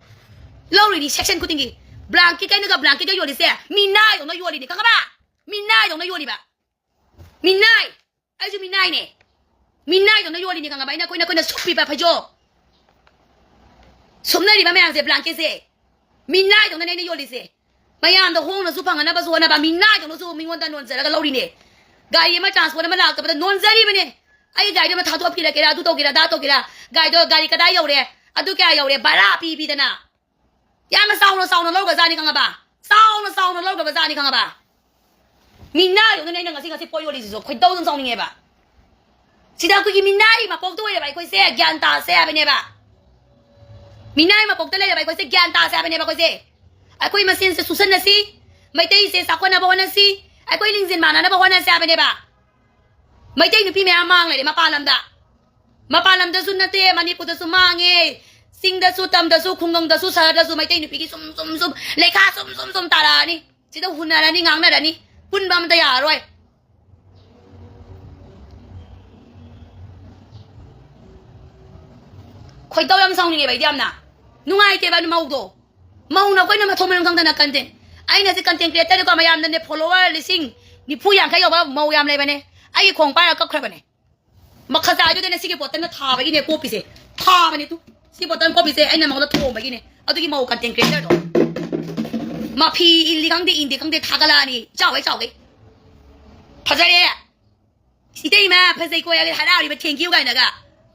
ꯂꯧꯔꯤꯅꯤ ꯁꯦꯛꯁꯟ ꯈꯨꯗꯤꯡꯒꯤ꯫ ꯕ꯭ꯂꯥꯡꯀꯦꯠ ꯀꯩꯅꯒ ꯕ꯭ꯂꯥꯡꯀꯦꯠꯀ ꯌꯣꯜꯂꯤꯁꯦ ꯃꯤꯅꯥꯏꯗꯧꯅ ꯌꯣꯜꯂꯤꯅꯤ, ꯈꯪꯉꯕ? ꯃꯤꯅꯥꯏꯗꯧꯅ ꯌꯣꯜꯂꯤꯕ꯫ ꯃꯤꯅꯥꯏ꯫ ꯑꯩꯁꯨ ꯃꯤꯅꯥꯏꯅꯦ꯫ ꯃꯤꯅꯥꯏꯗꯧꯅ ꯌꯣꯜꯂꯤꯅꯤ, ꯈꯪꯉꯕ? ꯑꯩꯅ ꯑꯩꯈꯣꯏꯅ ꯑꯩꯈꯣꯏꯅ ꯁꯨꯞꯄꯤꯕ ꯐꯩꯖꯣꯝ, ꯁꯨꯞꯅꯔꯤꯕ ꯃꯌꯥꯝꯁꯦ, ꯕ꯭ꯂꯥꯡꯀꯦꯠꯁꯦ ꯃꯤꯅꯥꯏꯗꯧꯅꯅꯦ ꯑꯩꯅ ꯌꯣꯜꯂꯤꯁꯦ꯫ ꯃꯌꯥꯝꯗ ꯍꯣꯡꯅꯁꯨ ꯐꯪꯅꯅꯕꯁꯨ ꯍꯣꯠꯅꯕ, ꯃꯤꯅꯥꯏꯗꯧꯅꯁꯨ ꯃꯤꯉꯣꯟꯗ ꯅꯣꯟꯖꯔꯒ ꯂꯧꯔꯤꯅꯦ꯫ ꯒꯥꯔꯤ ꯑꯃ ꯇ꯭ꯔꯥꯟꯁꯄꯣꯔꯠ ꯑꯃ ꯂꯥꯛꯇꯕꯗ ꯅꯣꯟꯖꯔꯤꯕꯅꯦ꯫ ꯑꯩ ꯒꯥꯔꯤꯗꯣ ꯑꯃ ꯊꯥꯗꯣꯛꯄꯤꯔꯛꯀꯦꯔꯥ, ꯑꯗꯨ ꯇꯧꯒꯦꯔꯥ, ꯑꯗꯥ ꯇꯧꯒꯦꯔꯥ, ꯒꯥꯔꯤꯗꯣ ꯒꯥꯔꯤ ꯀꯗꯥꯏ ꯌꯧꯔꯦ, ꯑꯗꯨ ꯀꯌꯥ ꯌꯧꯔꯦ, ꯚꯔꯥ ꯄꯤ ꯄꯤꯗꯅ ꯌꯥꯝꯅ ꯆꯥꯎꯅ ꯆꯥꯎꯅ ꯂꯧꯈ꯭ꯔꯖꯥꯠꯅꯤ, ꯈꯪꯉꯕ? ꯆꯥꯎꯅ ꯆꯥꯎꯅ ꯂꯧꯈ꯭ꯔꯕꯖꯥꯠꯅꯤ, ꯈꯪꯉꯕ? ꯃꯤꯅꯥꯏꯗꯧꯅꯅꯦ ꯑꯩꯅ ꯉꯁꯤ ꯉꯁꯤ ꯄꯣꯠ ꯌꯣꯜꯂꯤꯁꯤꯁꯨ, ꯈꯣꯏꯗꯧ ꯑꯗꯨꯝ ꯁꯥꯎꯅꯤꯡꯉꯦꯕ꯫ ꯁꯤꯗ ꯑꯩꯈꯣꯏꯒꯤ ꯃꯤꯅꯥꯏ ꯃꯄꯣꯛꯇ ꯑꯣꯏꯔꯕ ꯑꯩꯈꯣꯏꯁꯦ ꯒ꯭ꯌꯥꯟ ꯇꯥꯁꯦ ꯍꯥꯏꯕꯅꯦꯕ꯫ ꯃꯤꯅꯥꯏ ꯃꯄꯣꯛꯇ ꯂꯩꯔꯕ ꯑꯩꯈꯣꯏꯁꯦ ꯒ꯭ꯌꯥꯟ ꯇꯥꯁꯦ ꯍꯥꯏꯕꯅꯦꯕ ꯑꯩꯈꯣꯏꯁꯦ꯫ ꯑꯩꯈꯣꯏ ꯃꯁꯦꯟꯁꯦ ꯆꯨꯁꯟꯅꯁꯤ, ꯃꯩꯇꯩꯁꯦ ꯆꯥꯎꯈꯠꯅꯕ ꯍꯣꯠꯅꯁꯤ, ꯑꯩꯈꯣꯏ ꯂꯤꯡꯖꯦꯜ ꯃꯥꯟꯅꯅꯕ ꯍꯣꯠꯅꯁꯦ ꯍꯥꯏꯕꯅꯦꯕ꯫ ꯃꯩꯇꯩ ꯅꯨꯄꯤ ꯃꯌꯥꯝ ꯃꯥꯡ ꯂꯩꯔꯦ ꯃꯄꯥꯟ ꯂꯝꯗ꯫ ꯃꯄꯥꯟ ꯂꯝꯗꯁꯨ ꯅꯠꯇꯦ, ꯃꯅꯤꯄꯨꯔꯗꯁꯨ ꯃꯥꯡꯉꯦ꯫ ꯆꯤꯡꯗꯁꯨ, ꯇꯝꯗꯁꯨ, ꯈꯨꯡꯒꯪꯗꯁꯨ, ꯁꯍꯔꯗꯁꯨ ꯃꯩꯇꯩ ꯅꯨꯄꯤꯒꯤ ꯁꯨꯝ ꯁꯨꯝ ꯁꯨꯝ ꯂꯩꯈꯥ ꯁꯨꯝ ꯁꯨꯝ ꯁꯨꯝ ꯇꯥꯔꯛꯑꯅꯤ꯫ ꯁꯤꯗ ꯍꯨꯟꯅꯔꯅꯤ, ꯉꯥꯡꯅꯔꯅꯤ꯫ ꯄꯨꯟꯕ ꯑꯝꯇ ꯌꯥꯔꯔꯣꯏ꯫ ꯈꯣꯏꯗꯧ ꯌꯥꯝ ꯁꯥꯎꯅꯤꯡꯉꯦꯕ ꯑꯩꯗꯤ ꯌꯥꯝꯅ꯫ ꯅꯨꯡꯉꯥꯏꯇꯦꯕ ꯃꯧꯗꯣ꯫ ꯃꯧꯅ ꯑꯩꯈꯣꯏꯅ ꯃꯊꯣꯡ ꯃꯔꯝ ꯈꯪꯗꯅ ꯀꯟꯇꯦꯟ꯫ ꯑꯩꯅ ꯁꯤ ꯀꯟꯇꯦꯟ ꯀ꯭ꯔꯤꯌꯦꯇꯔꯅꯤꯀꯣ, ꯃꯌꯥꯝꯅꯅꯦ ꯐꯣꯂꯣꯋꯔ ꯂꯤꯁꯤꯡ ꯅꯤꯐꯨ ꯌꯥꯡꯈꯩ ꯌꯧꯕ ꯃꯧ ꯌꯥꯝ ꯂꯩꯕꯅꯦ꯫ ꯑꯩꯒꯤ ꯈꯣꯡ ꯄꯥꯏꯔꯒ ꯀꯛꯈ꯭ꯔꯕꯅꯦ꯫ ꯃꯈꯖꯥꯏꯗꯨꯗꯅꯦ ꯁꯤꯒꯤ ꯕꯣꯇꯜꯅ ꯊꯥꯕꯒꯤꯅꯦ ꯀꯣꯞꯄꯤꯁꯦ꯫ ꯊꯥꯕꯅꯦ ꯇꯨ꯫ ꯁꯤ ꯕꯣꯇꯜ ꯀꯣꯞꯄꯤꯁꯦ ꯑꯩꯅ ꯃꯉꯣꯟꯗ ꯊꯣꯝꯕꯒꯤꯅꯦ꯫ ꯑꯗꯨꯒꯤ ꯃꯧ ꯀꯟꯇꯦꯟ ꯀ꯭ꯔꯤꯌꯦꯇꯔꯗꯣ꯫ ꯃꯐꯤ ꯏꯜꯂꯤ ꯈꯪꯗꯦ, ꯏꯟꯗꯦ ꯈꯪꯗꯦ, ꯊꯥꯒꯠꯂꯛꯑꯅꯤ꯫ ꯆꯥꯎꯒꯩ ꯆꯥꯎꯒꯩ꯫ ꯐꯖꯔꯦ꯫ ꯏꯇꯩꯃ ꯐꯖꯩꯀꯣ ꯍꯥꯏꯔꯒ ꯍꯔꯥꯎꯔꯤꯕ, thank you ꯀꯥꯏꯅꯒ꯫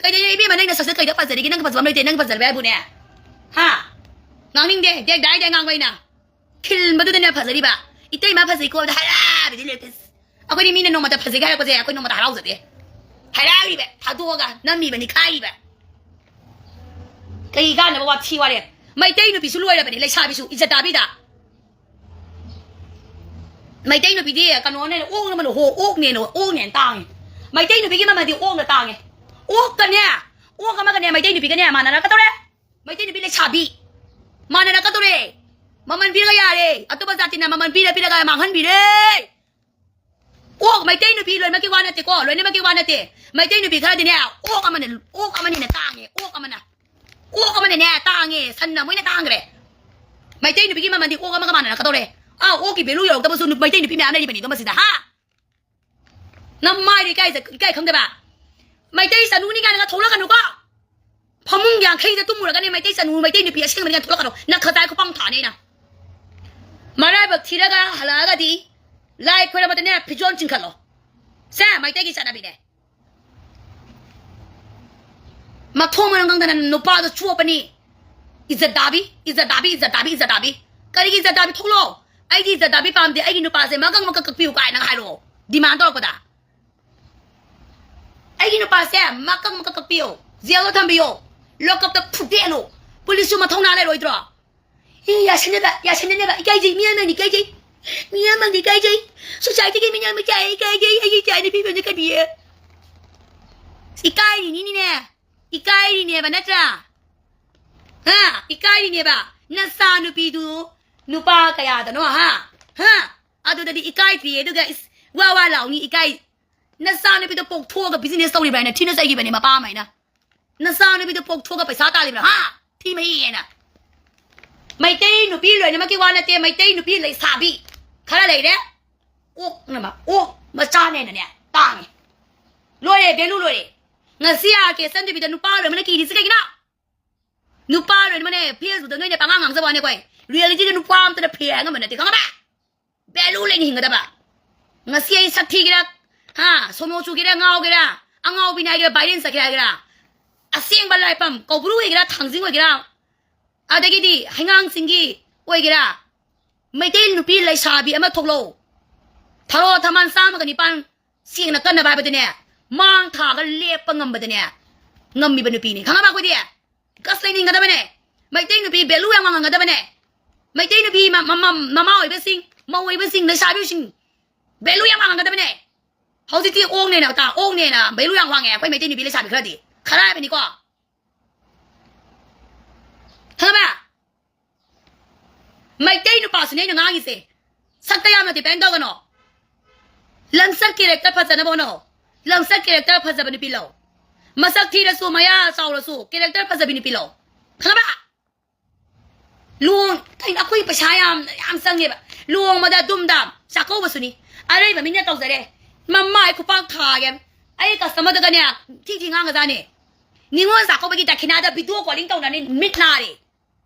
ꯀꯩꯗꯧꯅꯣ ꯏꯕꯦꯝꯃ, ꯅꯪ ꯅꯁꯛꯁꯦ ꯀꯩꯗ ꯐꯖꯔꯤꯒꯦ? ꯅꯪ ꯐꯖꯕ ꯑꯃ ꯂꯩꯇꯦ, ꯅꯪ ꯐꯖꯕ ꯍꯥꯏꯕꯨꯅꯦ꯫ ꯍꯥ? ꯉꯥꯡꯅꯤꯡꯗꯦ, ꯗꯦꯛ ꯗꯥꯏꯗ ꯉꯥꯡꯕ ꯑꯩꯅ꯫ ꯈꯤꯜꯕꯗꯨꯗꯅꯦ ꯐꯖꯔꯤꯕ꯫ ꯏꯇꯩꯃ ꯐꯖꯩꯀꯣ ꯍꯥꯏꯕꯗ ꯍꯔꯥꯎꯔꯤꯗꯤ ꯂꯩꯇꯦ꯫ ꯑꯩꯈꯣꯏꯗꯤ ꯃꯤꯅ ꯅꯣꯡꯃꯇ ꯐꯖꯩꯒ ꯍꯥꯏꯔꯛꯄꯁꯦ ꯑꯩꯈꯣꯏ ꯅꯣꯡꯃꯇ ꯍꯔꯥꯎꯖꯗꯦ꯫ ꯍꯔꯥꯎꯔꯤꯕ, ꯊꯥꯗꯣꯛꯑꯒ ꯅꯝꯃꯤꯕ, ꯅꯤꯈꯥꯏꯔꯤꯕ꯫ ꯀꯩ ꯀꯥꯟꯅꯕ ꯋꯥꯊꯤ ꯋꯥꯔꯦꯝ? ꯃꯩꯇꯩ ꯅꯨꯄꯤꯁꯨ ꯂꯣꯏꯔꯕꯅꯤ, ꯂꯩꯁꯥꯕꯤꯁꯨ ꯏꯖꯠ ꯇꯥꯕꯤꯗ꯫ ꯃꯩꯇꯩ ꯅꯨꯄꯤꯗꯤ ꯀꯩꯅꯣꯅꯦ, ꯑꯣꯛꯅ ꯃꯅꯨ ꯍꯣ, ꯑꯣꯛꯅꯦꯅ, ꯑꯣꯛꯅꯦꯅ ꯇꯥꯡꯉꯦ꯫ ꯃꯩꯇꯩ ꯅꯨꯄꯤꯒꯤ ꯃꯃꯜꯗꯤ ꯑꯣꯛꯅ ꯇꯥꯡꯉꯦ꯫ ꯑꯣꯛꯀꯅꯦ, ꯑꯣꯛ ꯑꯃꯒꯅꯦ, ꯃꯩꯇꯩ ꯅꯨꯄꯤꯒꯅꯦ ꯃꯥꯟꯅꯔꯛꯀꯗꯧꯔꯦ꯫ ꯃꯩꯇꯩ ꯅꯨꯄꯤ ꯂꯩꯁꯥꯕꯤ ꯃꯥꯟꯅꯔꯛꯀꯗꯧꯔꯦ꯫ ꯃꯃꯜ ꯄꯤꯔꯒ ꯌꯥꯔꯦ꯫ ꯑꯇꯣꯞꯄ ꯖꯥꯇꯤꯅ ꯃꯃꯜ ꯄꯤꯔ ꯄꯤꯔꯒ ꯃꯥꯡꯍꯟꯕꯤꯔꯦ꯫ ꯑꯣꯛ, ꯃꯩꯇꯩ ꯅꯨꯄꯤ ꯂꯣꯏꯅꯃꯛꯀꯤ ꯋꯥ ꯅꯠꯇꯦꯀꯣ, ꯂꯣꯏꯅꯃꯛꯀꯤ ꯋꯥ ꯅꯠꯇꯦ꯫ ꯃꯩꯇꯩ ꯅꯨꯄꯤ ꯈꯔꯗꯤꯅꯦ, ꯑꯣꯛ ꯑꯃꯅ, ꯑꯣꯛ ꯑꯃꯅꯤꯅ ꯇꯥꯡꯉꯦ, ꯑꯣꯛ ꯑꯃꯅ꯫ ꯑꯣꯛ ꯑꯃꯅꯅꯦ ꯇꯥꯡꯉꯦ, ꯁꯟꯅ ꯃꯣꯏꯅ ꯇꯥꯡꯈ꯭ꯔꯦ꯫ ꯃꯩꯇꯩ ꯅꯨꯄꯤꯒꯤ ꯃꯃꯜꯗꯤ ꯑꯣꯛ ꯑꯃꯒ ꯃꯥꯟꯅꯔꯛꯀꯗꯧꯔꯦ꯫ ꯑꯥ, ꯑꯣꯛꯀꯤ value ꯌꯧꯔꯛꯇꯕꯁꯨ ꯅꯨ-, ꯃꯩꯇꯩ ꯅꯨꯄꯤ ꯃꯌꯥꯝ ꯂꯩꯔꯤꯕꯅꯤꯗꯣ ꯃꯁꯤꯗ, ꯍꯥ? ꯅꯃꯥꯏꯗ ꯏꯀꯥꯏꯖ-, ꯏꯀꯥꯏ ꯈꯪꯗꯕ? ꯃꯩꯇꯩ ꯆꯅꯨꯅꯤ ꯀꯥꯏꯅꯒ ꯊꯣꯛꯂꯛꯀꯅꯨꯀꯣ꯫ ꯐꯃꯨꯡ ꯌꯥꯡꯈꯩꯗ ꯇꯨꯝꯃꯨꯔꯒꯅꯦ, ꯃꯩꯇꯩ ꯆꯅꯨ, ꯃꯩꯇꯩ ꯅꯨꯄꯤ ꯑꯁꯦꯡꯕꯅꯤ ꯀꯥꯏꯅ ꯊꯣꯛꯂꯛꯀꯅꯨ꯫ ꯅꯈꯖꯥꯏ ꯈꯨꯄꯥꯡ ꯊꯥꯅꯤ ꯑꯩꯅ꯫ ꯃꯔꯥꯏꯕꯛ ꯊꯤꯔꯒ ꯍꯜꯂꯛꯑꯒꯗꯤ ꯂꯥꯏ ꯈꯣꯏꯔꯝꯕꯗꯅꯦ ꯐꯤꯖꯣꯜ ꯆꯤꯡꯈꯠꯂꯣ꯫ ꯁꯦ, ꯃꯩꯇꯩꯒꯤ ꯆꯠꯅꯕꯤꯅꯦ꯫ ꯃꯊꯣꯡ ꯃꯔꯝ ꯈꯪꯗꯅ ꯅꯨꯄꯥꯗꯣ ꯆꯣꯞꯄꯅꯤ꯫ ꯏꯖꯠ ꯗꯥꯕꯤ, ꯏꯖꯠ ꯗꯥꯕꯤ, ꯏꯖꯠ ꯗꯥꯕꯤ, ꯏꯖꯠ ꯗꯥꯕꯤ꯫ ꯀꯔꯤꯒꯤ ꯏꯖꯠ ꯗꯥꯕꯤ? ꯊꯣꯛꯂꯛꯑꯣ꯫ "ꯑꯩꯗꯤ ꯏꯖꯠ ꯗꯥꯕꯤ ꯄꯥꯝꯗꯦ, ꯑꯩꯒꯤ ꯅꯨꯄꯥꯁꯦ ꯃꯀꯛ ꯃꯀꯛ ꯀꯛꯄꯤꯌꯨ" ꯀꯥꯏꯅꯒ ꯍꯥꯏꯔꯛꯑꯣ, demand ꯇꯧꯔꯛꯄꯗ꯫ "ꯑꯩꯒꯤ ꯅꯨꯄꯥꯁꯦ ꯃꯀꯛ ꯃꯀꯛ ꯀꯛꯄꯤꯌꯣ, ꯖꯦꯜꯗ ꯊꯝꯕꯤꯌꯣ, ꯂꯣꯀꯞꯇ ꯐꯨꯗꯦꯛꯍꯜꯂꯣ, ꯄꯨꯂꯤꯁꯁꯨ ꯃꯊꯧꯅꯥ ꯂꯩꯔꯣꯏꯗ꯭ꯔꯣ?" ꯑꯦ, ꯌꯥꯁꯟꯅꯕ, ꯌꯥꯁꯟꯅꯅꯕ, ꯏꯀꯥꯏꯖꯩ, ꯃꯤ ꯑꯃꯅꯤ ꯏꯀꯥꯏꯖꯩ, ꯃꯤ ꯑꯃꯅꯤ ꯏꯀꯥꯏꯖꯩ, societyꯒꯤ ꯃꯤ ꯑꯃ ꯏꯀꯥꯏ, ꯏꯀꯥꯏꯖꯩ, ꯑꯩꯒꯤ ꯏꯆꯥ ꯅꯨꯄꯤ ꯐꯖꯅ ꯀꯕꯤꯌꯦ꯫ ꯏꯀꯥꯏꯔꯤꯅꯤꯅꯦ, ꯏꯀꯥꯏꯔꯤꯅꯦꯕ ꯅꯠꯇ꯭ꯔꯥ? ꯍꯥ? ꯏꯀꯥꯏꯔꯤꯅꯦꯕ꯫ ꯅꯆꯥ ꯅꯨꯄꯤꯗꯨ ꯅꯨꯄꯥ ꯀꯌꯥꯗꯅꯣ, ꯍꯥ? ꯍꯥ? ꯑꯗꯨꯗꯗꯤ ꯏꯀꯥꯏꯗ꯭ꯔꯤꯌꯦ, ꯑꯗꯨꯒ ꯏꯁ, ꯋꯥ ꯋꯥ ꯂꯥꯎꯅꯤ, ꯏꯀꯥꯏ꯫ ꯅꯆꯥ ꯅꯨꯄꯤꯗꯣ ꯄꯣꯛꯊꯣꯛꯑꯒ business ꯇꯧꯔꯤꯕ꯭ꯔꯥ ꯍꯥꯏꯅ ꯊꯤꯅ ꯆꯩꯈꯤꯕꯅꯦ ꯃꯄꯥ ꯑꯃ ꯍꯥꯏꯅ꯫ ꯅꯆꯥ ꯅꯨꯄꯤꯗꯣ ꯄꯣꯛꯊꯣꯛꯑꯒ ꯄꯩꯁꯥ ꯇꯥꯜꯂꯤꯕ꯭ꯔꯥ? ꯍꯥ? ꯊꯤ ꯃꯍꯤ ꯍꯥꯏꯅ꯫ ꯃꯩꯇꯩ ꯅꯨꯄꯤ ꯂꯣꯏꯅꯃꯛꯀꯤ ꯋꯥ ꯅꯠꯇꯦ, ꯃꯩꯇꯩ ꯅꯨꯄꯤ ꯂꯩꯁꯥꯕꯤ ꯈꯔ ꯂꯩꯔꯦ꯫ ꯑꯣꯛꯅꯕ, ꯑꯣꯛ ꯃꯆꯥꯅꯦꯅꯅꯦ, ꯇꯥꯡꯉꯦ꯫ ꯂꯣꯏꯔꯦ, value ꯂꯣꯏꯔꯦ꯫ ꯉꯁꯤ ꯑꯥꯔ ꯀꯦ ꯆꯟꯗꯕꯤꯗ ꯅꯨꯄꯥ ꯂꯣꯏꯅꯃꯛꯅ ꯀꯤꯔꯤꯁꯤ ꯀꯩꯒꯤꯅꯣ? ꯅꯨꯄꯥ ꯂꯣꯏꯅꯃꯛꯅꯦ, Facebookꯇ ꯅꯣꯏꯅ ꯄꯉꯥꯡ ꯉꯥꯡꯖꯕ ꯋꯥꯅꯦ ꯑꯩꯈꯣꯏ꯫ Realityꯗ ꯅꯨꯄꯥ ꯑꯝꯇꯅ ꯐꯦ ꯍꯥꯏ ꯉꯝꯕ ꯅꯠꯇꯦ, ꯈꯪꯉꯕ? Value ꯂꯩꯅ ꯍꯤꯡꯒꯗꯕ꯫ ꯉꯁꯤ ꯑꯩ ꯁꯛ ꯊꯤꯒꯦꯔꯥ, ꯍꯥ, ꯁꯣꯅꯣ ꯆꯨꯒꯦꯔꯥ, ꯉꯥꯎꯒꯦꯔꯥ, ꯑꯉꯥꯎꯕꯤꯅꯤ ꯍꯥꯏꯒꯦꯔꯥ, viral ꯆꯠꯀꯦꯔꯥ ꯍꯥꯏꯒꯦꯔꯥ, ꯑꯁꯦꯡꯕ ꯂꯥꯏꯐꯝ ꯀꯧꯕ꯭ꯔꯨ ꯑꯣꯏꯒꯦꯔꯥ, ꯊꯥꯡꯖꯤꯡ ꯑꯣꯏꯒꯦꯔꯥ, ꯑꯗꯒꯤꯗꯤ ꯍꯩꯉꯥꯡ ꯆꯤꯡꯒꯤ ꯑꯣꯏꯒꯦꯔꯥ, ꯃꯩꯇꯩ ꯅꯨꯄꯤ ꯂꯩꯁꯥꯕꯤ ꯑꯃ ꯊꯣꯛꯂꯛꯎ꯫ ꯊꯔꯣ ꯊꯝꯕꯥꯜ ꯆꯥꯝꯃꯒ ꯅꯤꯄꯥꯟ ꯁꯦꯡꯅ ꯀꯟꯅꯕ ꯍꯥꯏꯕꯗꯅꯦ, ꯃꯥꯡ ꯊꯥꯒ ꯂꯦꯞꯄ ꯉꯝꯕꯗꯅꯦ, ꯉꯝꯃꯤꯕ ꯅꯨꯄꯤꯅꯤ꯫ ꯈꯪꯉꯕ ꯑꯩꯈꯣꯏꯗꯤ? ꯀꯁ ꯂꯩꯅꯤꯡꯒꯗꯕꯅꯦ꯫ ꯃꯩꯇꯩ ꯅꯨꯄꯤ ꯚꯦꯂꯨ ꯌꯥꯝ ꯋꯥꯡꯍꯟꯒꯗꯕꯅꯦ꯫ ꯃꯩꯇꯩ ꯅꯨꯄꯤ ꯃ- ꯃ- ꯃ- ꯃꯃꯥ ꯑꯣꯏꯕꯁꯤꯡ, ꯃꯧ ꯑꯣꯏꯕꯁꯤꯡ, ꯂꯩꯁꯥꯕꯤꯁꯤꯡ ꯚꯦꯂꯨ ꯌꯥꯝ ꯋꯥꯡꯍꯟꯒꯗꯕꯅꯦ꯫ ꯍꯧꯖꯤꯛꯇꯤ ꯑꯣꯛꯅꯦꯅ ꯇꯥ ꯑꯣꯛꯅꯦꯅ ꯚꯦꯂꯨ ꯌꯥꯝ ꯋꯥꯡꯉꯦ ꯑꯩꯈꯣꯏ ꯃꯩꯇꯩ ꯅꯨꯄꯤ ꯂꯩꯁꯥꯕꯤ ꯈꯔꯗꯤ꯫ ꯈꯔ ꯍꯥꯏꯕꯅꯤꯀꯣ꯫ ꯈꯪꯉꯕ? ꯃꯩꯇꯩ ꯅꯨꯄꯥꯁꯤꯅꯦ ꯑꯩꯅ ꯉꯥꯡꯉꯤꯁꯦ꯫ ꯁꯛꯇ ꯌꯥꯝꯅ ꯗꯤꯄꯦꯟ ꯇꯧꯒꯅꯣ꯫ ꯂꯝꯆꯠ ꯀꯦꯔꯦꯛꯇꯔ ꯐꯖꯅꯕ ꯍꯣꯠꯅꯧ꯫ ꯂꯝꯆꯠ ꯀꯦꯔꯦꯛꯇꯔ ꯐꯖꯕ ꯅꯨꯄꯤ ꯂꯧ꯫ ꯃꯁꯛ ꯊꯤꯔꯁꯨ ꯃꯌꯥ ꯆꯥꯎꯔꯁꯨ ꯀꯦꯔꯦꯛꯇꯔ ꯐꯖꯕꯤ ꯅꯨꯄꯤ ꯂꯧ꯫ ꯈꯪꯉꯕ? ꯂꯨꯍꯣꯡ ꯀꯩꯅꯣ ꯑꯩꯈꯣꯏ ꯄꯩꯁꯥ ꯌꯥꯝ ꯌꯥꯝ ꯆꯪꯉꯦꯕ꯫ ꯂꯨꯍꯣꯡꯕꯗ ꯗꯨꯝꯗꯥꯝ ꯆꯥꯛꯀꯧꯕꯁꯨꯅꯤ꯫ ꯑꯔꯩꯕ ꯃꯤꯅ ꯇꯧꯖꯔꯦ꯫ ꯃꯃꯥꯏ ꯈꯨꯄꯥꯛ ꯊꯥꯒꯦ꯫ ꯑꯩ ꯀꯁꯇꯃꯔꯗꯒꯅꯦ ꯊꯤ ꯊꯤ ꯉꯥꯡꯒꯖꯥꯅꯦ꯫ ꯅꯤꯉꯣꯜ ꯆꯥꯛꯀꯧꯕꯒꯤ ꯗꯈꯤꯅꯥꯗ ꯚꯤꯗꯤꯑꯣ ꯀꯣꯂꯤꯡ ꯇꯧꯅꯅꯤ ꯃꯤꯠ ꯅꯥꯔꯦ꯫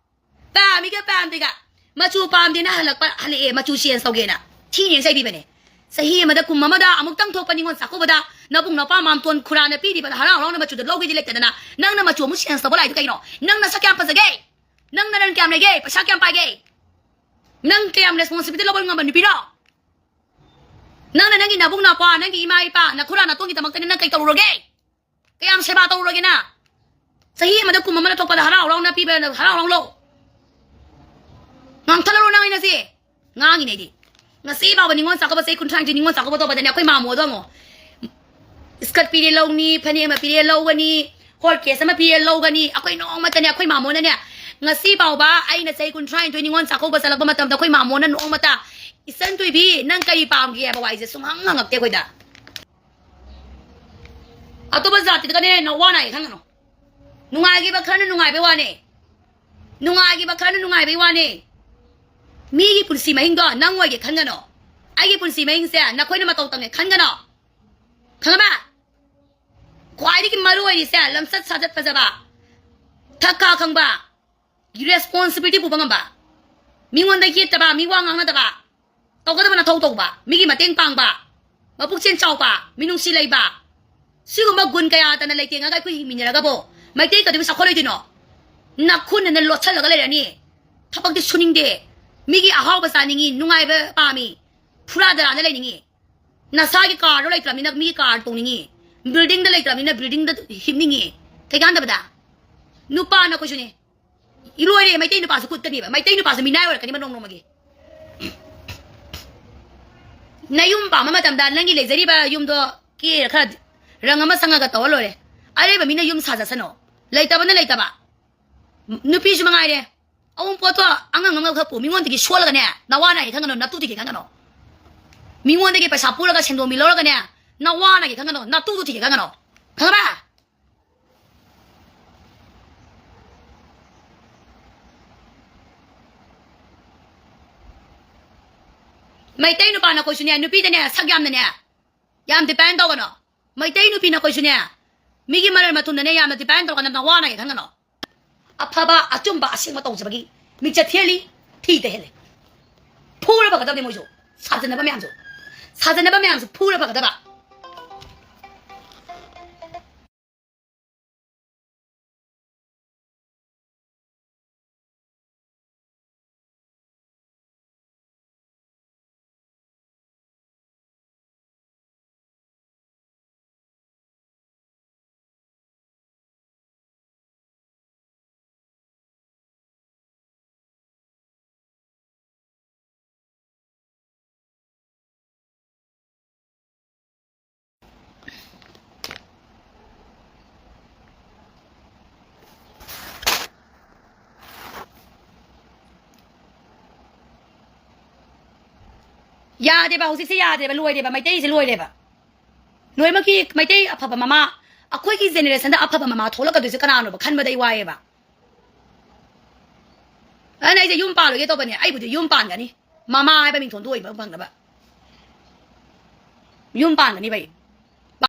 ꯄꯥꯝꯃꯤꯒ ꯄꯥꯝꯗꯦꯒ꯫ ꯃꯆꯨ ꯄꯥꯝꯗꯦꯅ ꯍꯜꯂꯛꯄ ꯍꯜꯂꯛꯑꯦ ꯃꯆꯨ ꯆꯦꯟꯖ ꯇꯧꯒꯦꯅ꯫ ꯊꯤꯅꯦꯅ ꯆꯩꯕꯤꯕꯅꯦ꯫ ꯆꯍꯤ ꯑꯃꯗ ꯀꯨꯝ ꯑꯃꯗ ꯑꯃꯨꯛꯇꯪ ꯊꯣꯛꯄ ꯅꯤꯉꯣꯜ ꯆꯥꯛꯀꯧꯕꯗ ꯅꯕꯨꯡ ꯅꯄꯥ ꯃꯥꯝꯇꯣꯟ ꯈꯨꯔꯥꯅ ꯄꯤꯔꯤꯕ ꯍꯔꯥꯎ ꯍꯔꯥꯎꯅ ꯃꯆꯨꯗ ꯂꯧꯒꯦꯗꯤ ꯂꯩꯇꯗꯅ ꯅꯪꯅ ꯃꯆꯨ ꯑꯃꯨꯛ ꯆꯦꯟꯖ ꯇꯧꯕ ꯂꯥꯛꯏꯗꯣ ꯀꯩꯅꯣ? ꯅꯪ ꯅꯁꯛ ꯀꯌꯥꯝ ꯐꯖꯒꯦ? ꯅꯪ ꯅꯔꯟ ꯀꯌꯥꯝ ꯂꯩꯒꯦ? ꯄꯩꯁꯥ ꯀꯌꯥꯝ ꯄꯥꯏꯒꯦ? ꯅꯪ ꯀꯌꯥꯝ ꯔꯦꯁꯄꯣꯟꯁꯤꯕꯤꯂꯤꯇꯤ ꯂꯧꯕ ꯉꯝꯕ ꯅꯨꯄꯤꯔꯣ? ꯅꯪꯅ ꯅꯪꯒꯤ ꯅꯕꯨꯡ ꯅꯄꯥ, ꯅꯪꯒꯤ ꯏꯃꯥ ꯏꯄꯥ, ꯅꯈꯨꯔꯥ ꯅꯇꯣꯟꯒꯤꯗꯃꯛꯇꯅ ꯅꯪ ꯀꯩ ꯇꯧꯔꯨꯔꯒꯦ? ꯀꯌꯥꯝ ꯁꯦꯕꯥ ꯇꯧꯔꯨꯔꯒꯦ ꯅꯪ? ꯆꯍꯤ ꯑꯃꯗ ꯀꯨꯝ ꯑꯃꯅ ꯊꯣꯛꯄꯗ ꯍꯔꯥꯎ ꯍꯔꯥꯎꯅ ꯄꯤꯕ ꯍꯔꯥꯎ ꯍꯔꯥꯎ ꯂꯧ꯫ ꯉꯥꯡꯊꯠꯂꯔꯣ ꯅꯪ ꯑꯩꯅ ꯁꯤ꯫ ꯉꯥꯡꯉꯤꯅꯦ ꯑꯩꯗꯤ꯫ ꯉꯁꯤ ꯐꯥꯎꯕ ꯅꯤꯉꯣꯜ ꯆꯥꯛꯀꯧꯕ ꯆꯍꯤ ꯀꯨꯟꯊ꯭ꯔꯥꯅꯤꯊꯣꯏ ꯅꯤꯉꯣꯜ ꯆꯥꯛꯀꯧꯕ ꯇꯧꯕꯗꯅꯦ ꯑꯩꯈꯣꯏ ꯃꯥꯃꯣꯗꯣ ꯑꯃꯨꯛ ꯏꯁꯀꯔꯠ ꯄꯤꯔꯦ ꯂꯧꯅꯤ, ꯐꯅꯦꯛ ꯑꯃ ꯄꯤꯔꯦ ꯂꯧꯒꯅꯤ, ꯍꯣꯠ ꯀꯦꯁ ꯑꯃ ꯄꯤꯔꯦ ꯂꯧꯒꯅꯤ꯫ ꯑꯩꯈꯣꯏ ꯅꯣꯡꯃꯇꯅꯦ ꯑꯩꯈꯣꯏ ꯃꯥꯃꯣꯅꯅꯦ ꯉꯁꯤ ꯐꯥꯎꯕ ꯑꯩꯅ ꯆꯍꯤ ꯀꯨꯟꯊ꯭ꯔꯥꯅꯤꯊꯣꯏ ꯅꯤꯉꯣꯜ ꯆꯥꯛꯀꯧꯕ ꯆꯠꯂꯛꯄ ꯃꯇꯝꯗ ꯑꯩꯈꯣꯏ ꯃꯥꯃꯣꯅ ꯅꯣꯡꯃꯇ "ꯏꯆꯟ ꯊꯣꯏꯕꯤ ꯅꯪ ꯀꯔꯤ ꯄꯥꯝꯒꯦ?" ꯍꯥꯏꯕ ꯋꯥꯍꯩꯁꯦ ꯁꯨꯡꯍꯪ ꯍꯪꯉꯛꯇꯦ ꯑꯩꯈꯣꯏꯗ꯫ ꯑꯇꯣꯞꯄ ꯖꯥꯇꯤꯗꯒꯅꯦ ꯅꯋꯥ ꯅꯥꯏ ꯈꯪꯒꯅꯨ꯫ ꯅꯨꯡꯉꯥꯏꯈꯤꯕ ꯈꯔꯅ ꯅꯨꯡꯉꯥꯏꯕꯩ ꯋꯥꯅꯦ꯫ ꯅꯨꯡꯉꯥꯏꯈꯤꯕ ꯈꯔꯅ ꯅꯨꯡꯉꯥꯏꯕꯩ ꯋꯥꯅꯦ꯫ ꯃꯤꯒꯤ ꯄꯨꯟꯁꯤ ꯃꯍꯤꯡꯗꯣ ꯅꯪ ꯑꯣꯏꯒꯦ ꯈꯟꯒꯅꯣ꯫ ꯑꯩꯒꯤ ꯄꯨꯟꯁꯤ ꯃꯍꯤꯡꯁꯦ ꯅꯈꯣꯏꯅ ꯃꯇꯧ ꯇꯝꯒꯦ ꯈꯟꯒꯅꯣ꯫ ꯈꯪꯉꯕ? ꯈ꯭ꯋꯥꯏꯗꯒꯤ ꯃꯔꯨ ꯑꯣꯏꯔꯤꯁꯦ ꯂꯝꯆꯠ ꯁꯥꯖꯠ ꯐꯖꯕ, ꯊꯛ ꯈꯥ ꯈꯪꯕ, ꯔꯦꯁꯄꯣꯟꯁꯤꯕꯤꯂꯤꯇꯤ ꯄꯨꯕ ꯉꯝꯕ, ꯃꯤꯉꯣꯟꯗ ꯌꯦꯠꯇꯕ, ꯃꯤ ꯋꯥ ꯉꯥꯡꯅꯗꯕ, ꯇꯧꯒꯗꯕ ꯅꯊꯧ ꯇꯧꯕ, ꯃꯤꯒꯤ ꯃꯇꯦꯡ ꯄꯥꯡꯕ, ꯃꯄꯨꯛꯆꯦꯜ ꯆꯥꯎꯕ, ꯃꯤꯅꯨꯡꯁꯤ ꯂꯩꯕ, ꯁꯤꯒꯨꯝꯕ ꯒꯨꯟ ꯀꯌꯥ ꯇꯅ ꯂꯩꯇꯦꯡꯉꯒ ꯑꯩꯈꯣꯏ ꯍꯤꯡꯃꯤꯟꯅꯔꯒꯕꯨ ꯃꯩꯇꯩ ꯀꯩꯗꯧꯕꯩ ꯆꯥꯎꯈꯠꯂꯣꯏꯗꯣꯏꯅꯣ? ꯅꯈꯨꯠꯅ ꯂꯣꯠꯁꯜꯂꯒ ꯂꯩꯔꯅꯤ꯫ ꯊꯕꯛꯇꯤ ꯁꯨꯅꯤꯡꯗꯦ꯫ ꯃꯤꯒꯤ ꯑꯍꯥꯎꯕ ꯆꯥꯅꯤꯡꯉꯤ, ꯅꯨꯡꯉꯥꯏꯕ ꯄꯥꯝꯃꯤ, ꯐꯨꯔꯥ ꯗꯔꯥꯗ ꯂꯩꯅꯤꯡꯉꯤ꯫ ꯅꯁꯥꯒꯤ ꯀꯥꯔꯗꯣ ꯂꯩꯇ꯭ꯔꯕꯅꯤꯅ ꯃꯤꯒꯤ ꯀꯥꯔ ꯇꯣꯡꯅꯤꯡꯉꯤ, ꯕꯤꯜꯗꯤꯡꯗ ꯂꯩꯇ꯭ꯔꯕꯅꯤꯅ ꯕꯤꯜꯗꯤꯡꯗ ꯍꯤꯞꯅꯤꯡꯉꯤ꯫ ꯀꯩ ꯀꯥꯟꯗꯕꯗ? ꯅꯨꯄꯥꯅ ꯑꯩꯈꯣꯏꯁꯨꯅꯦ꯫ ꯏꯂꯣꯏꯔꯦ, ꯃꯩꯇꯩ ꯅꯨꯄꯥꯁꯨ ꯀꯨꯠꯀꯅꯤꯕ, ꯃꯩꯇꯩ ꯅꯨꯄꯥꯁꯨ ꯃꯤꯅꯥꯏ ꯑꯣꯏꯔꯛꯀꯅꯤꯕ ꯅꯣꯡ ꯅꯣꯡꯃꯒꯤ꯫ ꯅꯌꯨꯝ ꯄꯥꯝꯕ ꯃꯇꯝꯗ ꯅꯪꯒꯤ ꯂꯩꯖꯔꯤꯕ ꯌꯨꯝꯗꯣ ꯀꯦꯔ ꯈꯔ ꯔꯪ ꯑꯃ ꯁꯪꯉꯒ ꯇꯧꯔ ꯂꯣꯏꯔꯦ꯫ ꯑꯔꯩꯕ ꯃꯤꯅ ꯌꯨꯝ ꯁꯥꯖꯁꯅꯣ, ꯂꯩꯇꯕꯅ ꯂꯩꯇꯕ꯫ ꯅꯨꯄꯤꯁꯨ ꯃꯉꯥꯏꯔꯦ꯫ ꯑꯋꯨꯟꯄꯣꯠꯇꯣ ꯑꯉꯥꯡ ꯑꯃꯈꯛ ꯄꯨ ꯃꯤꯉꯣꯟꯗꯒꯤ ꯁꯣꯜꯂꯒꯅꯦ, ꯅꯋꯥ ꯅꯥꯏ ꯈꯪꯒꯅꯣ, ꯅꯇꯨ ꯊꯤꯒꯦ ꯈꯪꯒꯅꯣ꯫ ꯃꯤꯉꯣꯟꯗꯒꯤ ꯄꯩꯁꯥ ꯄꯨꯔꯒ ꯁꯦꯟꯗꯣꯡ ꯃꯤ ꯂꯧꯔꯒꯅꯦ, ꯅꯋꯥ ꯅꯥꯏ ꯈꯪꯒꯅꯣ, ꯅꯇꯨꯗꯨ ꯊꯤꯒꯦ ꯈꯪꯒꯅꯣ꯫ ꯈꯪꯉꯕ? ꯃꯩꯇꯩ ꯅꯨꯄꯥ ꯅꯈꯣꯏꯁꯨꯅꯦ, ꯅꯨꯄꯤꯗꯅꯦ, ꯁꯛ ꯌꯥꯝꯅꯅꯦ, ꯌꯥꯝ depend ꯇꯧꯒꯅꯣ꯫ ꯃꯩꯇꯩ ꯅꯨꯄꯤ ꯅꯈꯣꯏꯁꯨꯅꯦ, ꯃꯤꯒꯤ ꯃꯔꯜ ꯃꯊꯨꯝꯗꯅꯦ ꯌꯥꯝꯅ depend ꯇꯧꯔꯒ ꯅꯪ ꯅꯋꯥ ꯅꯥꯏꯒꯦ ꯈꯟꯒꯅꯣ꯫ ꯑꯐꯕ, ꯑꯆꯨꯝꯕ, ꯑꯁꯦꯡꯕ ꯇꯧꯖꯕꯒꯤ ꯃꯤꯡꯆꯠ ꯊꯤꯍꯜꯂꯤ, ꯊꯤꯗ ꯍꯦꯜꯂꯦ꯫ ꯐꯨꯔ ꯐꯒꯗꯕꯅꯦ ꯃꯣꯏꯁꯨ꯫ ꯁꯥꯖꯟꯅꯕ ꯃꯌꯥꯝꯁꯨ꯫ ꯁꯥꯖꯟꯅꯕ ꯃꯌꯥꯝꯁꯨ ꯐꯨꯔ ꯐꯒꯗꯕ꯫ ꯌꯥꯗꯦꯕ, ꯍꯧꯖꯤꯛꯁꯦ ꯌꯥꯗꯦꯕ, ꯂꯣꯏꯔꯦꯕ, ꯃꯩꯇꯩꯁꯦ ꯂꯣꯏꯔꯦꯕ꯫ ꯂꯣꯏꯅꯃꯛꯀꯤ ꯃꯩꯇꯩ ꯑꯐꯕ ꯃꯃꯥ, ꯑꯩꯈꯣꯏꯒꯤ generationꯗ ꯑꯐꯕ ꯃꯃꯥ ꯊꯣꯛꯂꯛꯀꯗꯣꯏꯁꯦ ꯀꯅꯥꯅꯣꯕ ꯈꯟꯕꯗ ꯑꯩ ꯋꯥꯏꯑꯦꯕ꯫ ꯑꯗꯨꯅ ꯑꯩꯁꯦ ꯌꯨꯝ ꯄꯥꯜꯂꯣꯏꯒꯦ ꯇꯧꯕꯅꯦ꯫ ꯑꯩꯕꯨꯗꯤ ꯌꯨꯝ ꯄꯥꯟꯒꯅꯤ, ꯃꯃꯥ ꯍꯥꯏꯕ ꯃꯤꯡꯊꯣꯟꯗꯣ ꯑꯣꯏꯕ ꯐꯪꯅꯕ꯫ ꯌꯨꯝ ꯄꯥꯟꯒꯅꯤꯕ ꯑꯩ꯫